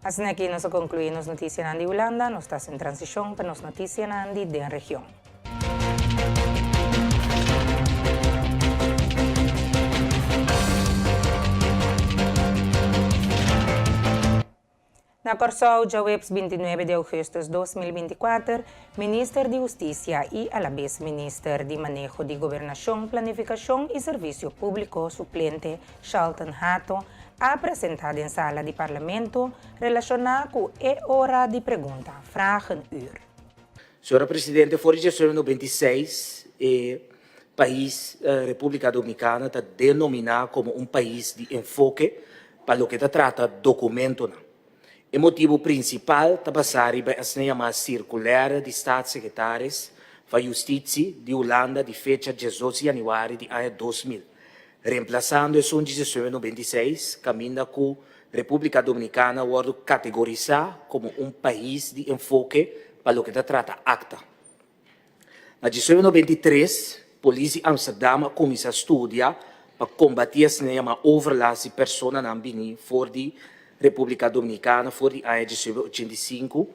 Asina aki nos a konkluí nos notisianan di Hulanda, nos ta hasi transishon pa nos notisianan di den region. Na Kòrsou, djaweps 29 di ougùstùs 2024, Minister di Hustisia i alabes Minister di Maneho di Gobernashon, Planifikashon i Servisio Públiko suplente Shalton Hato a presentá den sala di Parlamento relashoná ku e ora di pregunta, vragenuur. Señora Presidente, for di diesnuebe nobenta i seis e pais Repúblika Dominikana ta denominá komo un pais di enfoke pa loke ta trata dokumentonan. E motibu prinsipal ta basá riba e asina yamá Circulaire di Staatssecretaris van Justitie di Hulanda di fecha diesdos di yanüari di aña 2000, remplasando esun di 1996 kaminda ku Repúblika Dominikana wòrdu kategorisá komo un pais di enfoke pa loke ta trata akta. Na 1993, polis di Amsterdam a kuminsá studia pa kombatí asina yamá overlast di personanan bini for di Repúblika Dominikana for di aña 1985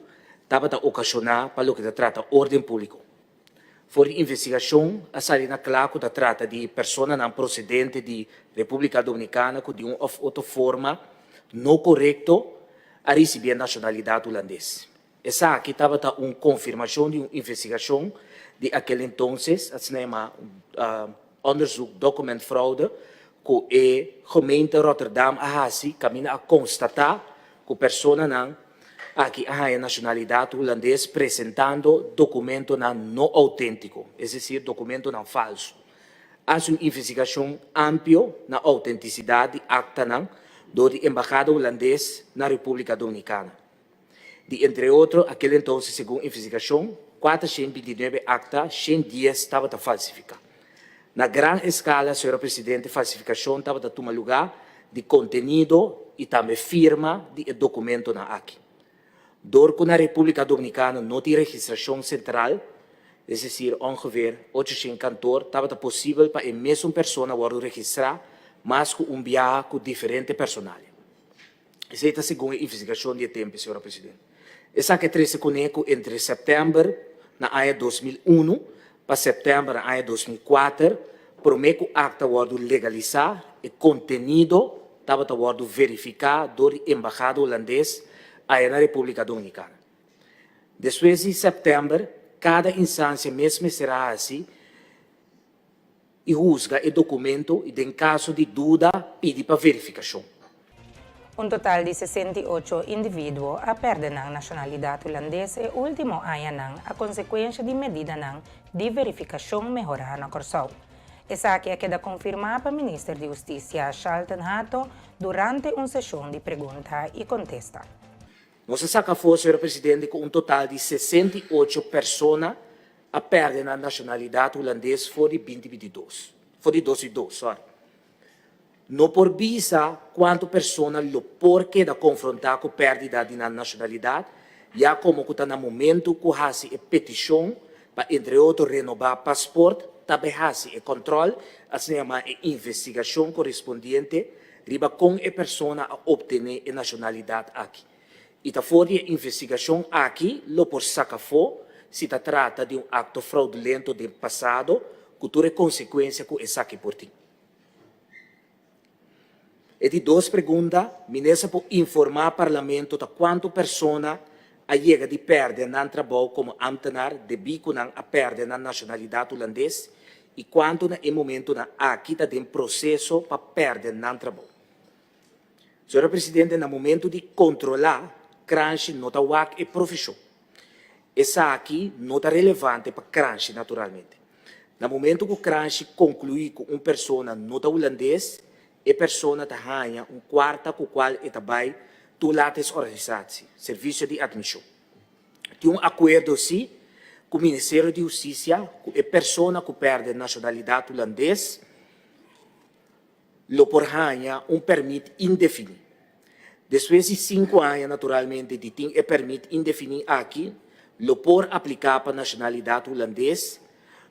tabata okashoná pa loke ta trata órden públiko. For di investigashon a sali na kla ku ta trata di personanan prosedente di Repúblika Dominikana ku di un òf otro forma no korekto a risibí e nashonalidat hulandes. Esaki tabata un konfirmashon di un investigashon di akel entonces, asina yama onderzoek documentfraude, ku e gemeente Rotterdam a hasi kaminda a konstatá ku personanan aki a haña nashonalidat hulandes presentando dokumentonan no outéntiko, es desir dokumentonan falsu. Hasi un investigashon amplio na outentisidat di aktanan dor di embahada hulandes na Repúblika Dominikana. Di entre otro aquel entonces segun investigacion, 429 acta, 110 tabata falsifica. Na gran escala, señora Presidente, falsificacion tabata tuma lugar di contenido y tambe firma di e documentonan aki. Dor cu na Republica Dominicana no tin registracion central, es decir ongeveer 800 kantoor, tabata posibel pa e mesun persona wordo registra mas cu un biaha cu diferente personalia. Esei ta segun e investigashon di e tempu, señora Presidente. Esaki a trese kuné ku entre sèptèmber na aña 2001 pa sèptèmber na aña 2004, promé ku akta wòrdu legalisá, e kontenido tabata wòrdu verifiká dor di Embahada Hulandes aya na Repúblika Dominikana. Despues di sèptèmber, kada instansia mes mester a hasi i husga e dokumento i den kaso di duda pidi pa verifikashon. Un total di 68 individuo a pèrdè nan nashonalidat hulandes e último añanan a konsekuensha di medidanan di verifikashon mehorá na Kòrsou. Esaki a keda konfirmá pa minister di Hustisia Shalton Hato durante un seshon di pregunta i kontesta. Nos a saka afó, señor presidente, ku un total di 68 persona a. a pèrdè nan nashonalidat hulandes for di binti 22, for di dos i dos, sorry. No por bisa kuantu persona lo por keda konfrontá ku pèrdida di nan nashonalidat, ya komo ku ta na momentu ku hasi e petishon pa entre otro renobá pasport ta bai hasi e kòntròl, asina yamá e investigashon korespondiente riba kon e persona a optené e nashonalidat aki. I ta for di e investigashon aki lo por saka afó si ta trata di un akto fraudulento den pasado ku tur e konsekuensia ku esaki por tin. E di dos pregunta, Minister por informá Parlamento ta kuantu persona a yega di pèrdè nan trabou komo ámtenar debí ku nan a pèrdè nan nashonalidat hulandes i kuantu na e momentunan aki ta den proseso pa pèrdè nan trabou? Señora Presidente, na momentu di kontrolá, Kranshi no ta wak e profeshon. Esaki no ta relevante pa Kranshi naturalmente. Na momento ku Kranshi konkluí ku un persona no ta hulandes, e persona ta haña un kuarta ku kual e ta bai Toelatingsorganisatie, Servisio di Atmishon. Tin un akuerdo sí ku Ministerio di Hustisia ku e persona ku pèrdè nashonalidat hulandes lo por haña un pèrmit indefiní. Despues di sinku aña naturalmente di tin e pèrmit indefiní aki, lo por apliká pa nashonalidat hulandes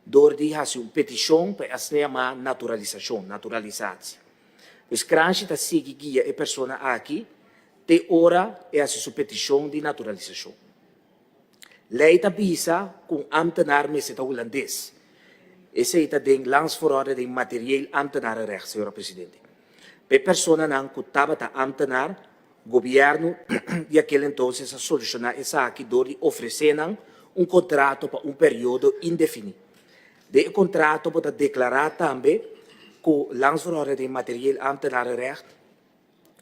dor di hasi un petishon pa e asina yamá naturalisashon, naturalisatie. Pues Kranshi ta sigui guia e persona aki te ora e hasi su petishon di naturalisashon. Lei ta bisa ku un ámtenar mester ta hulandes. Esei ta den Landsverordening Materieel Ambtenarenrecht, señora Presidente. Pa e personanan ku tabata ámtenar, gobièrnu di akel entonces a solushoná esaki dor di ofresé nan un kontrato pa un periodo indefiní. Den e kontrato bo ta deklará tambe ku Landsverordening Materieel Ambtenarenrecht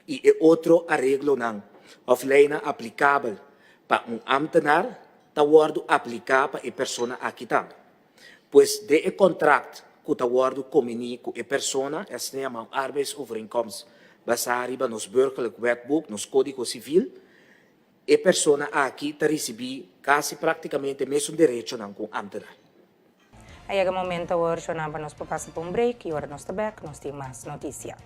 i e otro areglonan òf leinan aplikabel pa un ámtenar ta wòrdu apliká pa e persona aki tambe. Pues den e kontrakt ku ta wòrdu kombiní ku e persona, esei yama un arbeidsovereenkomst basá riba nos Burgerlijk Wetboek, nos Kódigo Sivil, e persona aki ta risibí kasi práktikamente mesun derechonan ku un ámtenar. A yega momento awor, shownan, pa nos por pasa pa un break y ora nos ta bek nos tin mas noticia.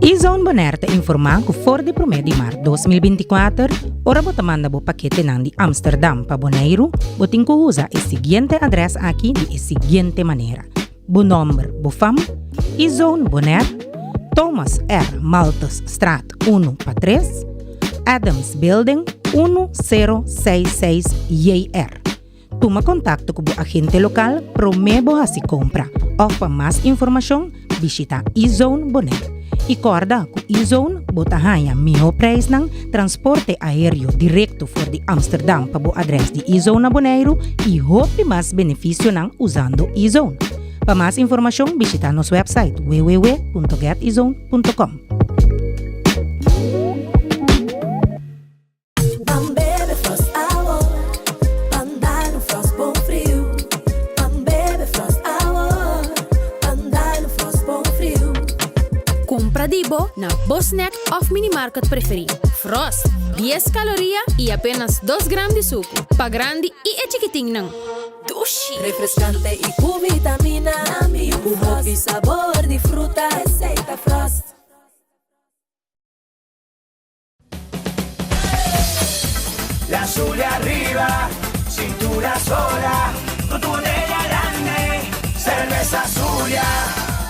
E-Zone Bonaire ta informá ku for di promé di mart 2024, ora bo ta manda bo paketenan di Amsterdam pa Boneiru, bo tin ku usa e siguiente adrès aki di e siguiente manera. Bo nòmber, bo fam, E-Zone Bonaire, Thomas R. Malthus Straat unu pa tres, Adams Building unu sero seis seis JR. Tuma kontakto ku bo agente lokal promé bo hasi kompra òf pa mas informashon bishita E-Zone Bonaire. I kòrda ku E-Zone bo ta haña mihó preisnan, transporte aéreo direkto for di Amsterdam pa bo adrès di E-Zone na Boneiru i hopi mas benefisionan usando E-Zone. Pa mas informashon bishita nos wèpsait www.getezone.com. Ban bebe Frost awor, ban dal un Frost bon friu. Ban bebe Frost awor, ban dal un Frost bon friu. Kumpra di bo na bo snack òf minimarket preferí. Frost, dies kaloria i apenas dos gram di suku. Pa grandi i e chikitinnan. Dushi! Refreskante i ku vitamina. Ku hopi sabor di fruta. Esei ta Frost. La azul arriba, cintura sola, con tu botella grande, cerveza Zulia.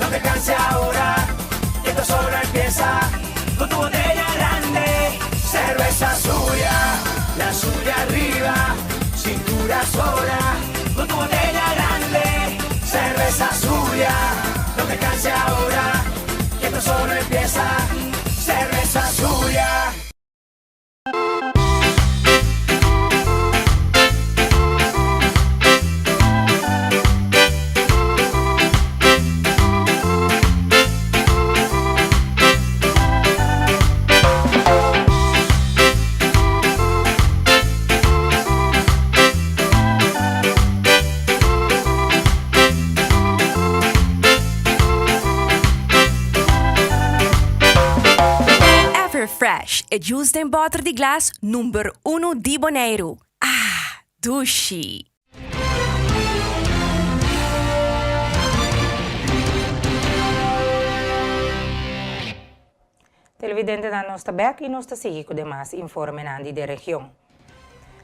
No te canses ahora, que esto solo empieza. Con tu botella grande, cerveza Zulia. La azul arriba, cintura sola, con tu botella grande, cerveza Zulia. No te canses ahora, que esto solo empieza. Cerveza Zulia. Fresh, e juice den bòter di glas number unu di Boneiru. Ah, dushi! Televidentenan nos ta bek y nos ta sigui cu demas informenan di de region.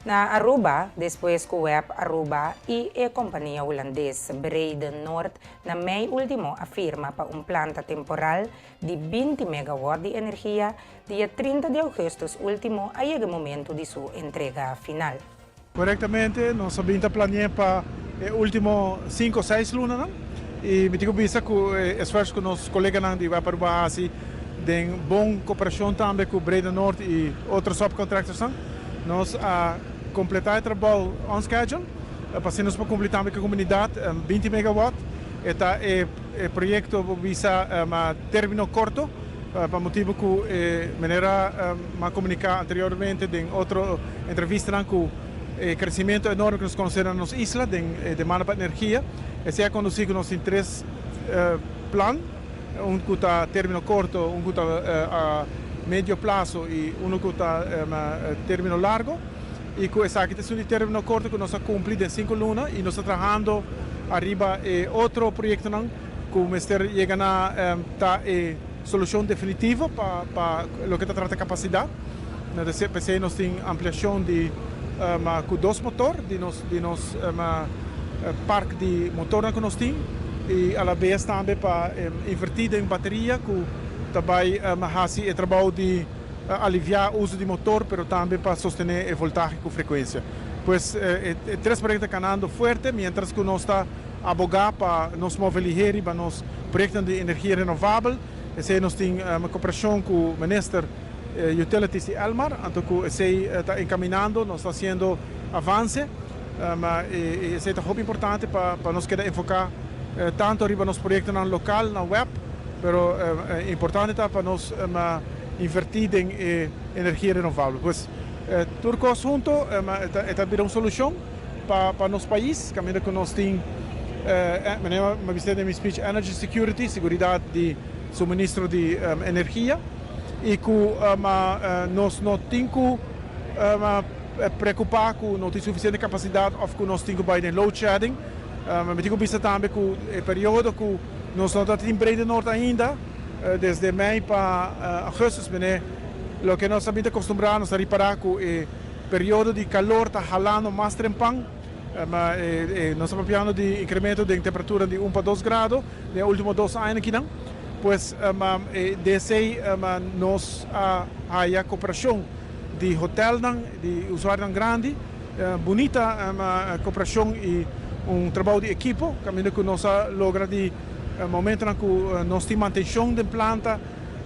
Na Aruba, despues cu web Aruba y e compania Hulandes Brede Noord na mei ultimo a firma pa un planta temporal di 20 megawatt di energia, dia 30 di augustus ultimo a yega e momento di su entrega final. Korektamente, nos a bin ta plani'é pa e último sinku o seis lunanan i mi tin ku bisa ku e esfuerso ku nos koleganan di web Aruba a hasi den bon koperashon tambe ku Breda Noord i otro subcontractorsnan, nos a kompletá e trabou on schedule pa asina nos por kumpli tambe ku e komunidat. 20 megawatt e ta e proyekto por bisa término korto. Pa motibu ku e manera m'a komuniká anteriormente den otro entrevistanan ku e kresimentu enorme ku nos konosé na nos isla den e demanda pa energia, esei a kondusí ku nos tin tres plan, un ku ta término korto, un ku ta a medio plaso i unu ku ta término largo. I ku esaki ta esun di término korto ku nos a kumpli den sinku luna i nos ta trahando ariba e otro proyektonan. Ku mester yega na ta e solushon definitivo pa pa loke ta trata kapasidat. P'esei nos tin ampliashon di ku dos motor di nos di nos park di motornan ku nos tin i alabes tambe pa invertí den bateria ku ta bai hasi e trabou di aliviá uso di motor pero tambe pa sostené e voltahe ku frekuensia. Pues e tres proyekto ta kanando fuerte miéntras ku nos ta Abogá pa nos move lihé riba nos proyektonan di energia renovabel. Esei nos tin koperashon ku Minister Utilities i Elmar, anto ku esei ta enkaminando, nos ta hasiendo avanse. I esei ta hopi importante pa nos keda enfoká tantu riba nos proyektonan lokal na web, pero importante ta pa nos invertí den e energia renovabel. Pues tur kos hunto e ta bira un solushon. Pa pa nos pais, caminda cu nos tin manera mi a bisa den mi speech energy security, seguridad di suministro di energia y cu nos no tin cu preocupa cu no tin suficiente capacidad of cu nos tin cu bay den load shedding. Mi tin cu bisa tambe cu e periodo cu nos no ta tin Brede Noord ainda, desde mei pa augustus, mene loke nos a bin ta acostumbra, nos a ripara cu e Periodo di calor ta halando mas trempan. Nos ta papiando di incremento den temperatura di un pa dos grado den e ultimo dos aña akinan. Pues den esey nos a haya cooperacion di hotelnan, di usuarionan grandi. Bunita cooperacion y un trabou di ekipo caminda cu nos a logra di momentonan cu nos tin mantencion den planta.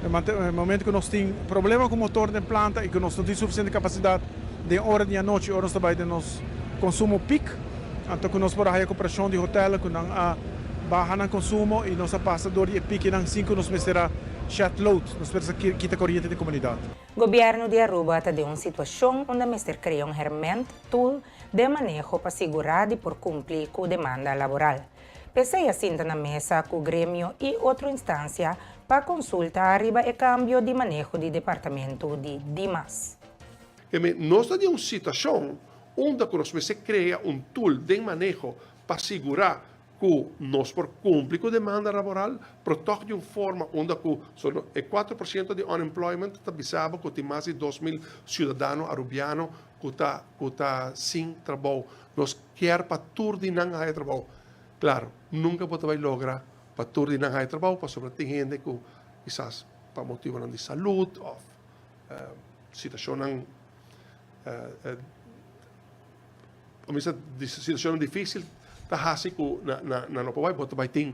E momento ku nos tin problema ku motor den planta i ku nos no tin sufisiente kapasidat den ora di anochi ora nos ta bai den nos konsumo pik, anto ku nos por a haya koperashon di hotelnan ku nan a baha nan konsumo i nos a pasa dor di e pikinan sin ku nos mester a shed load, nos mester a kita koriente den komunidat. Gobièrnu di Aruba ta den un situashon unda mester krea un herment, tool, den maneho pa sigurá di por kumpli ku demanda laboral. P'esei a sinta na mesa ku gremio i otro instansia pa konsulta riba e kambio di maneho di departamento di Dimas. Keme nos ta den un situashon unda ku nos mester krea un tool den maneho pa sigurá ku nos por kumpli ku demanda laboral, pero tòg di un forma unda ku e 4% di unemployment ta bisa bo ku tin mas di 2000 siudadano arubiano ku ta ku ta sin trabou. Nos kier pa tur di nan haya trabou. Claro, nunca bo ta bay logra pa tur di nan haya trabou pasobra tin hende cu kisas pa motibonan di salud of situacionnan situacionnan dificil ta haci cu nan no por bay. Bo ta bay tin,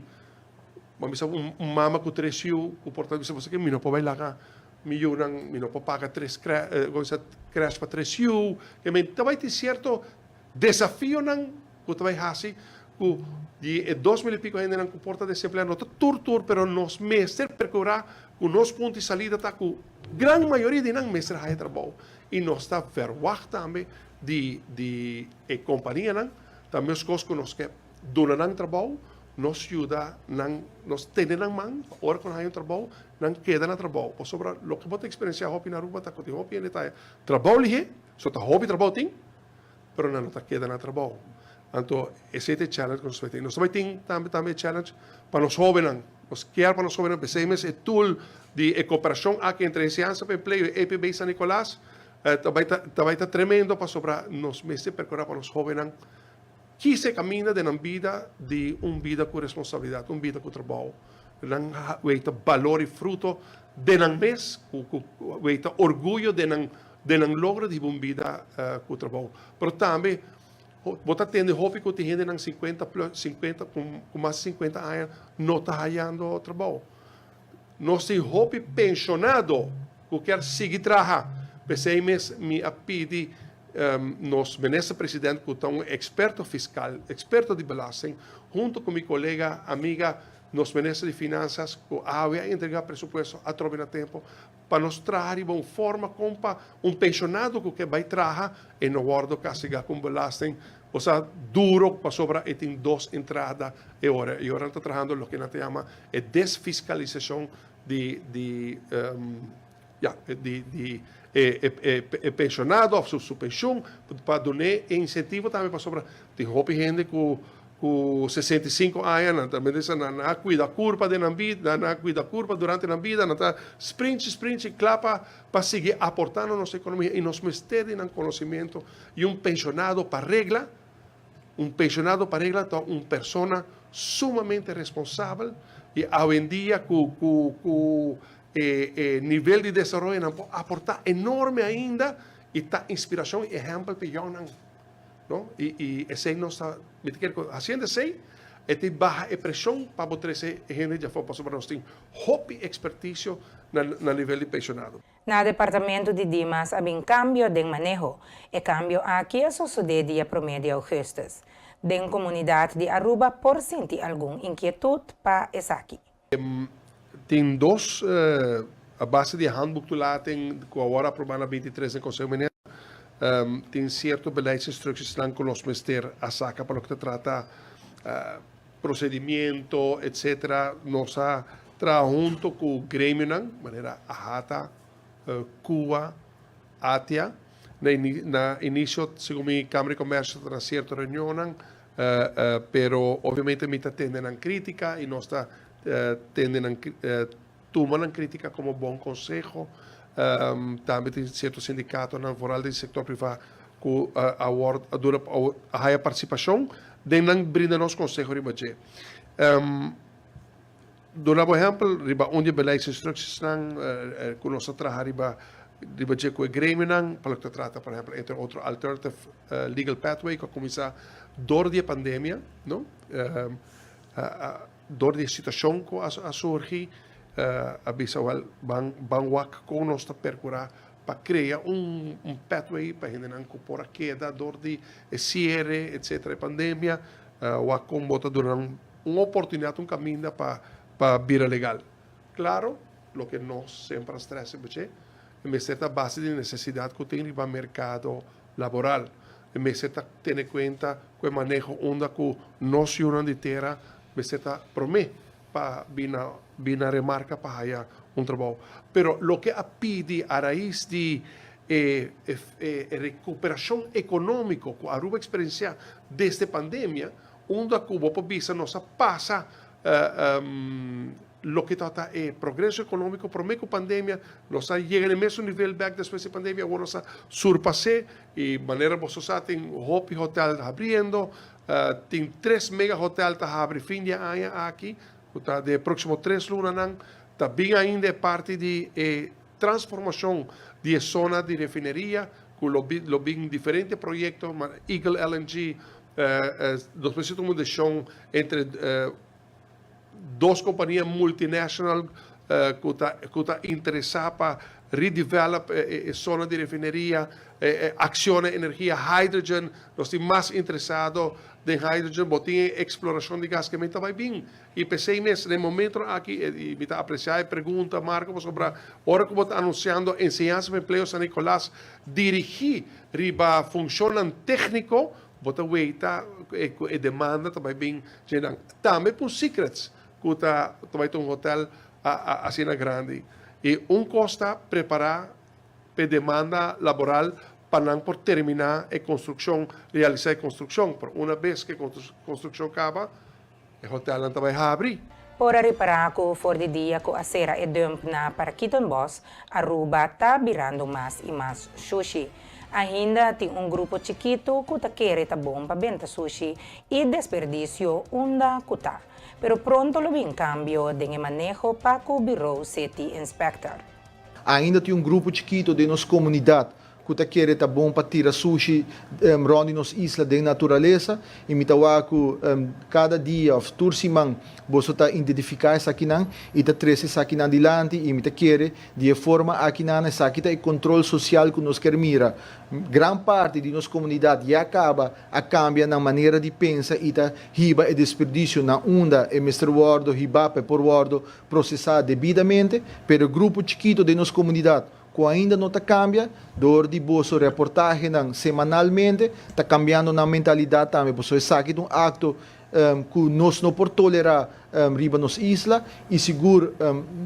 bo a bisa un mama cu tres yu cu por ta bisa bo sa ke mi no por bay laga Mi yunan, mi no por paga tres crèche pa tres yu. Ke men ta bai tin sierto desafionan ku ta bai hasi ku di e 2000 i piko hendenan ku por ta desempleá no ta tur tur, pero nos mester perkurá ku nos punto di salida ta ku gran mayoria di nan mester haya trabou. I nos ta verwagt tambe di di e kompanianan ta meskos ku nos ke duna nan trabou. nos yuda nan, nos tene nan man pa ora ku nan haña un trabou, nan keda na trabou. Pasobra loke bo ta eksperensiá hopi na Aruba ta ku tin hopi hende ta haña trabou lihé, so ta hopi trabou tin, pero nan no ta keda na trabou. Anto esei ta e challenge ku nos bai tin. Nos ta bai tin tambe tambe e challenge pa nos hóbennan. Nos kier pa nos hóbennan p'esei mes e tool di e koperashon aki entre Enseñansa pa Empleo i EPB San Nicolas ta bai ta ta bai ta tremendo pasobra nos mester perkurá pa nos hóbennan kisa e kaminda den nan bida di un bida ku responsabilidat, un bida ku trabou. Nan wei ta balor i fruto den nan mes, ku ku wei ta orguyo den nan den nan logro di hiba un bida ku trabou. Pero tambe bo ta tende hopi ku tin hendenan sinkuenta plus, sinkuenta ku mas di sinkuenta aña no ta hayando trabou. Nos tin hopi penshonado ku kier sigui traha. P'esei mes mi a pidi nos minister president ku ta un eksperto fiskal, eksperto di belasting, hunto ku mi kolega, amiga, nos minister di finansas ku awe a entrega presupuesto atrobe na tempo, pa nos traha riba un forma kon pa un penshonado ku ke bai traha e no wòrdu kastigá ku un belasting osea duro pasobra e tin dos entrada e ora e ora nan ta trahando loke nan ta yama e desfiskalisashon di di ya di di e e e penshonado òf su penshun pa dun'é e insentivo tambe pasobra tin hopi hende ku Ku 65 aña nan ta mester sa nan a kuida kurpa den nan bida, nan a kuida kurpa durante nan bida, nan ta sprinchi sprinchi kla pa pa sigui aporta na nos ekonomia i nos mester di nan konosimentu i un penshonado pa regla, un penshonado pa regla ta un persona sumamente responsabel i awendia ku ku ku e e nivel di desaroyo nan por aporta enorme ainda i ta inspirashon i ehèmpel pa e yònnan. No? I, i esei nos ta, mi ta kere ku hasiendo esei, e tin baha e preshon pa bo trese e hende di afó, pasobra nos tin hopi ekspertisio na, na nivel di penshonado. Na departamento di Dimas a bin kambio den maneho. E kambio aki a sosodé dia promé di ougùstùs. Den komunidat di Aruba por sinti algun inkietut pa esaki. Tin dos a base di e handboek toelating ku awor a aprobá na bintitres den Konseho Minister, tin sierto beleidsinstruksjesnan ku nos mester a saka pa loke ta trata prosedimiento etsetera. Nos a traha hunto ku gremionan manera AHATA, kua, ATIA. Na inisio segun mi Kamara di Komersio ta na sierto reunionnan. Pero obviamente mi ta tende nan critica y nos ta tende nan tuma nan critica como bon conseho. Tambe tin cierto sindicatonan vooral den sector priva cu a word a duna a haya participacion den nan brinda nos conseho riba dje. Duna bo ehempel riba un di e beleidsinstructiesnan cu nos a traha riba riba dje cu e gremionan pa loke ta trata por ehempel entre otro alternative legal pathway cu a cuminsa door di e pandemia no door di e situacion cu a surgi a bisa wel ban ban wak con nos ta percura pa crea un un pathway pa hendenan cu por a keda door di e ciere etcetera e pandemia wak con bo ta duna nan Un oportunidat, un kaminda pa pa bira legal. Klaro, loke nos semper a stresa buche, e mester ta base di nesesidat ku tin riba merkado laboral. E mester ta tene kuenta ku e maneho unda ku nos yunan di tera mester ta promé pa bina bina remarka pa haya un trabou. Pero loke a pidi a rais di e e rekuperashon ekonómiko ku Aruba eksperensiá desde pandemia, Unda ku bo por bisa nos a pasa loke tabata e progreso ekonómiko promé ku pandemia, nos a yega na e mesun nivel bèk despues di pandemia, awor nos a surpas'é i manera boso sa tin hopi hotèl habriendo, tin tres mega hotèl ta habri fin di e aña aki ku ta den e próksimo tres lunanan, ta bin ainda e parti di e transformashon di e zona di refineria ku lo lo bin diferente proyekto, Eagle LNG, Nos mester tuma un decision entre dos compania multinational cu ta cu ta interesa pa redevelop e zona di refineria, acciona energia hydrogen, nos tin mas interesado den hydrogen, bo tin e exploracion di gas ke ta bay bin y pesey mes den momentonan aki y mi ta aprecia e pregunta Marco pasobra ora cu bo ta anunciando enseñansa pa empleo San Nicolas dirigi riba funcionnan tecnico. Bo ta weita ku e demanda ta bai bin djenan. Tambe pa un Secrets ku ta ta bai ta un hotel asina grandi. I un kos ta prepará pa e demanda laboral pa nan por terminá e konstrukshon, realisá e konstrukshon. Pero una bes ku e konstrukshon kaba, E hotelnan ta bai habri. Por a ripará ku for di dia ku a sera e dump na Parkietenbos, Aruba ta birando mas i mas shushi. Ainda tin un grupo chikitu ku ta kere ta bon pa benta sushi i desperdisio unda ku ta. Pero pronto lo bin kambio den e maneho pa ku Bureau City Inspector. Ainda tin un grupo chikito den nos komunidat ku ta kere ta bon pa tira sushi rònt di nos isla den naturalesa i mi ta wak ku kada dia òf tur siman boso ta identifiká esakinan i ta trese esakinan dilanti i mi ta kere di e forma akinan esaki ta e kontrol sosial ku nos ker mira. Gran parti di nos komunidat ya kaba a kambia nan manera di pensa i ta hiba e desperdisio na unda e mester wòrdu hibá pa e por wòrdu prosesá debidamente, pero e grupo chikito den nos komunidat ku ainda no ta kambia, dor di boso reportahenan semanalmente, ta kambiando nan mentalidat tambe, pasobra esaki ta un akto ku nos no por tolerá riba nos isla i sigur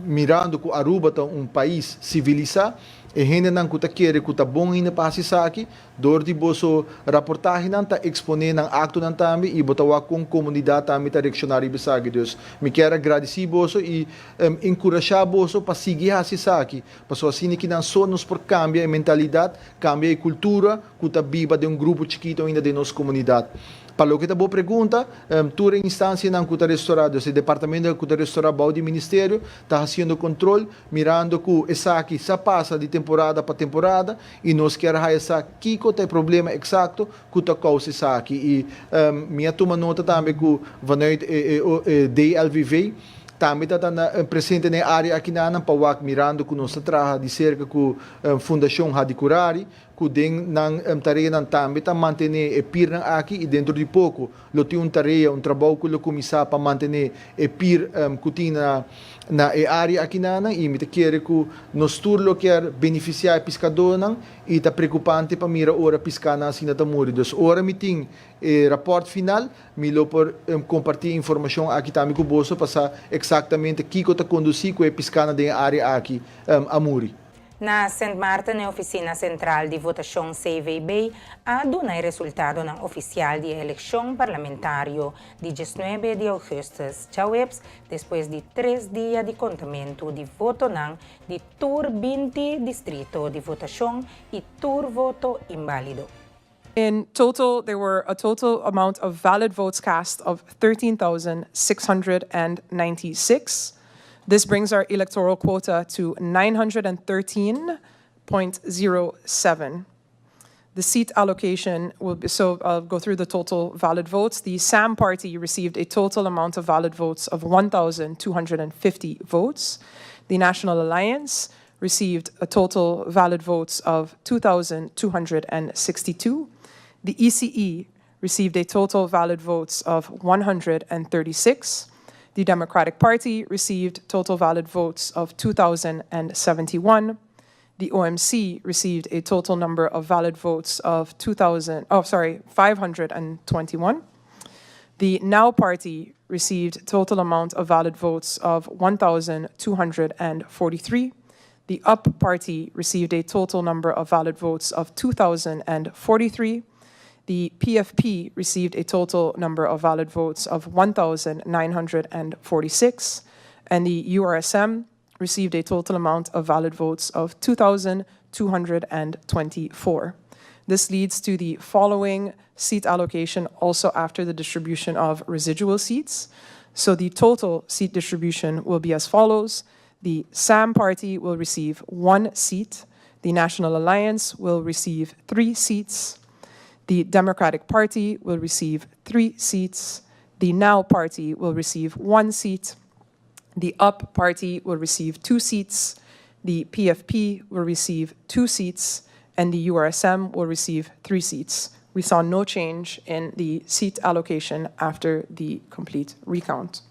mirando ku Aruba ta un pais sivilisá, e hendenan ku ta kere ku ta bon ainda pa hasi esaki, Dor di boso raportahenan ta eksponé nan aktonan tambe i bo ta wak kon komunidat tambe ta reakshoná riba esaki. Dus, mi kier a gradisí boso i enkurashá boso pa sigui hasi esaki, pasobra asina ki nan so nos por kambia e mentalidat, kambia e kultura ku ta biba den un grupo chikitu ainda den nos komunidat. Pa loke ta bo pregunta, tur e instansianan ku ta restorá, dus e departamentonan ku ta restorá bou di ministerio ta hasiendo kontrol, mirando ku esaki sa pasa di temporada pa temporada, I nos kier haya sa kiko ta e problema eksakto ku ta kousa esaki. I mi a tuma nota tambe ku vanuit e DLVV tambe ta ta presente na e área akinanan pa wak mirando ku nos ta traha di serka ku Fundashon Hadicurari ku den nan tareanan tambe ta mantené e pirnan aki i dentro di poko lo tin un tarea, un trabou ku lo kuminsá pa mantené e pir ku tin na na e área akinanan i mi ta kere ku nos tur lo kier benefisiá e piskadónan i ta preokupante pa mira ora piskanan asina ta muri. Dus ora mi tin e rapòrt final mi lo por kompartí e informashon aki tambe ku boso pa sa eksaktamente kiko ta kondusí ku e piskanan den e área aki a muri. Na Sint Maarten e Ofisina Sentral di Votashon CVB a duna e resultadonan ofisial di e elekshon parlamentario di diesnuebe di ougùstùs djaweps despues di tres dia di kontamentu di votonan di tur 20 distrito di votashon i tur voto inbálido. In total, there were a total amount of valid votes cast of 13,696. This brings our electoral quota to 913.07. The seat allocation will be, so I'll go through the total valid votes. The SAM party received a total amount of valid votes of 1,250 votes. The National Alliance received a total valid votes of 2,262. The ECE received a total valid votes of 136. The Democratic Party received total valid votes of 2,071. The OMC received a total number of valid votes of 2,000, oh, sorry, 521. The Now Party received total amount of valid votes of 1,243. The UP Party received a total number of valid votes of 2,043. The PFP received a total number of valid votes of 1,946. And the URSM received a total amount of valid votes of 2,224. This leads to the following seat allocation also after the distribution of residual seats. So the total seat distribution will be as follows. The SAM party will receive one seat. The National Alliance will receive three seats. The Democratic Party will receive three seats. The Now Party will receive one seat. The UP Party will receive two seats. The PFP will receive two seats. And the URSM will receive three seats. We saw no change in the seat allocation after the complete recount.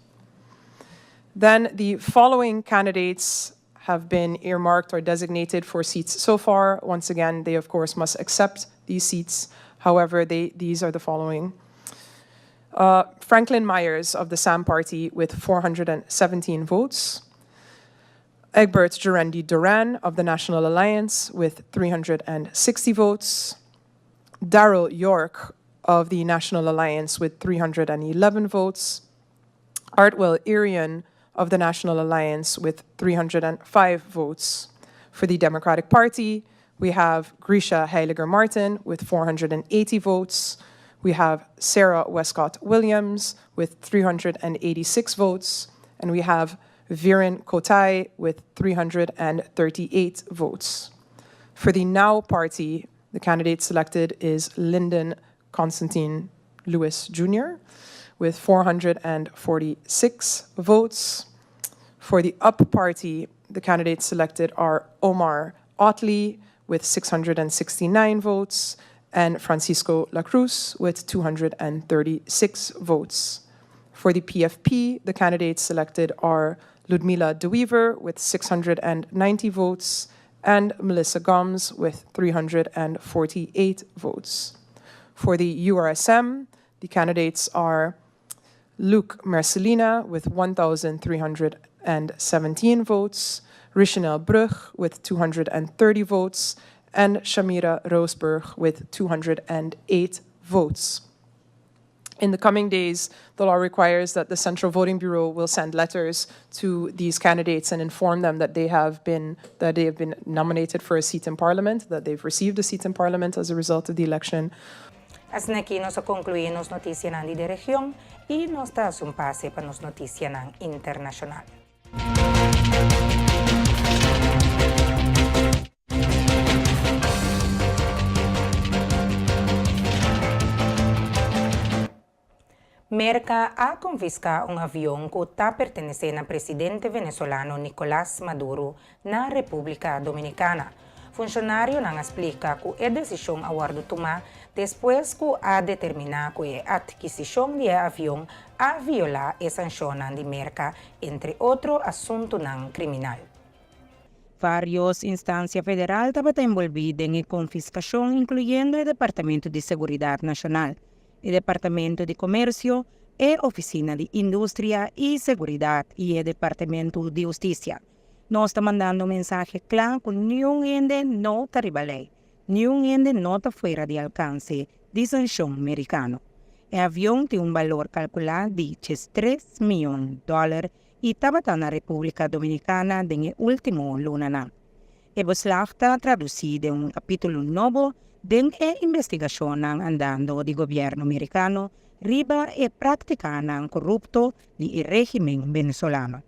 Then the following candidates have been earmarked or designated for seats so far. Once again, they of course must accept these seats. However, they, these are the following. Franklin Myers of the SAM Party with 417 votes. Egbert Jurendi Duran of the National Alliance with 360 votes. Daryl York of the National Alliance with 311 votes. Artwell Irion of the National Alliance with 305 votes. For the Democratic Party, we have Grisha Heiliger Martin with 480 votes. We have Sarah Westcott Williams with 386 votes. And we have Viren Kotai with 338 votes. For the Now Party, the candidate selected is Lyndon Constantine Lewis Jr. with 446 votes. For the UP Party, the candidates selected are Omar Otley with 669 votes and Francisco La Cruz with 236 votes. For the PFP, the candidates selected are Ludmila DeWeaver with 690 votes and Melissa Gomes with 348 votes. For the URSM, the candidates are Luke Mercelina with 1,317 votes, Richinel Brug with 230 votes, and Shamira Roseburg with 208 votes. In the coming days, the law requires that the Central Voting Bureau will send letters to these candidates and inform them that they have been that they have been nominated for a seat in parliament, that they've received a seat in parliament as a result of the election. Asina aki nos a conclui nos noticianan di de region y nos ta haci un pase pa nos noticianan internacional. Merka a konfiská un avion ku ta pertenesé na presidente venezolano Nicolás Maduro na Repúblika Dominikana. Funshonarionan a splika ku e desishon a wòrdu tumá despues ku a determiná ku e atkisishon di e avion a violá e sanshonnan di Merka, entre otro asuntunan kriminal. Varios instansia federal tabata enbolbí den e konfiskashon inkluyendo e Departamento di Seguridat Nashonal, e Departamento di Komersio, e Ofisina di Industria i Seguridat i e Departamento di Hustisia. Nos ta mandando un mensahe kla ku niun hende no ta riba lei, niun hende no ta fuera di alkanse di sanshon merikano. E avion tin un balor kalkulá di 13 mion dòler i tabata na Repúblika Dominikana den e último lunanan. E beslag ta tradusí den un kapítulo nobo den e investigashonnan andando di gobièrnu merikano riba e práktikanan korupto di e régimen venezolano.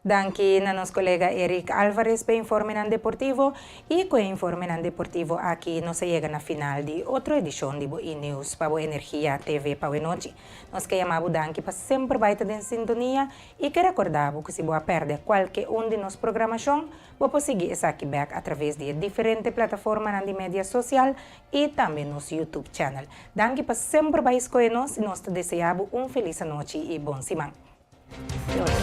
Danki na nos kolega Eric Alvarez pa e informenan deportivo i ku e informenan deportivo aki nos a yega na final di otro edishon di bo E-News pa bo Energia TV pa wenochi. Nos ke yama bo danki pa semper bai ta den sintonia i ke rekorda bo ku si bo a pèrdè kualke un di nos programashon, bo por sigui esaki bèk atraves di e diferente plataformanan di media sosial i tambe nos YouTube channel. Danki pa semper bai skohe nos i nos ta desea bo un felis anochi i bon siman. Te otro.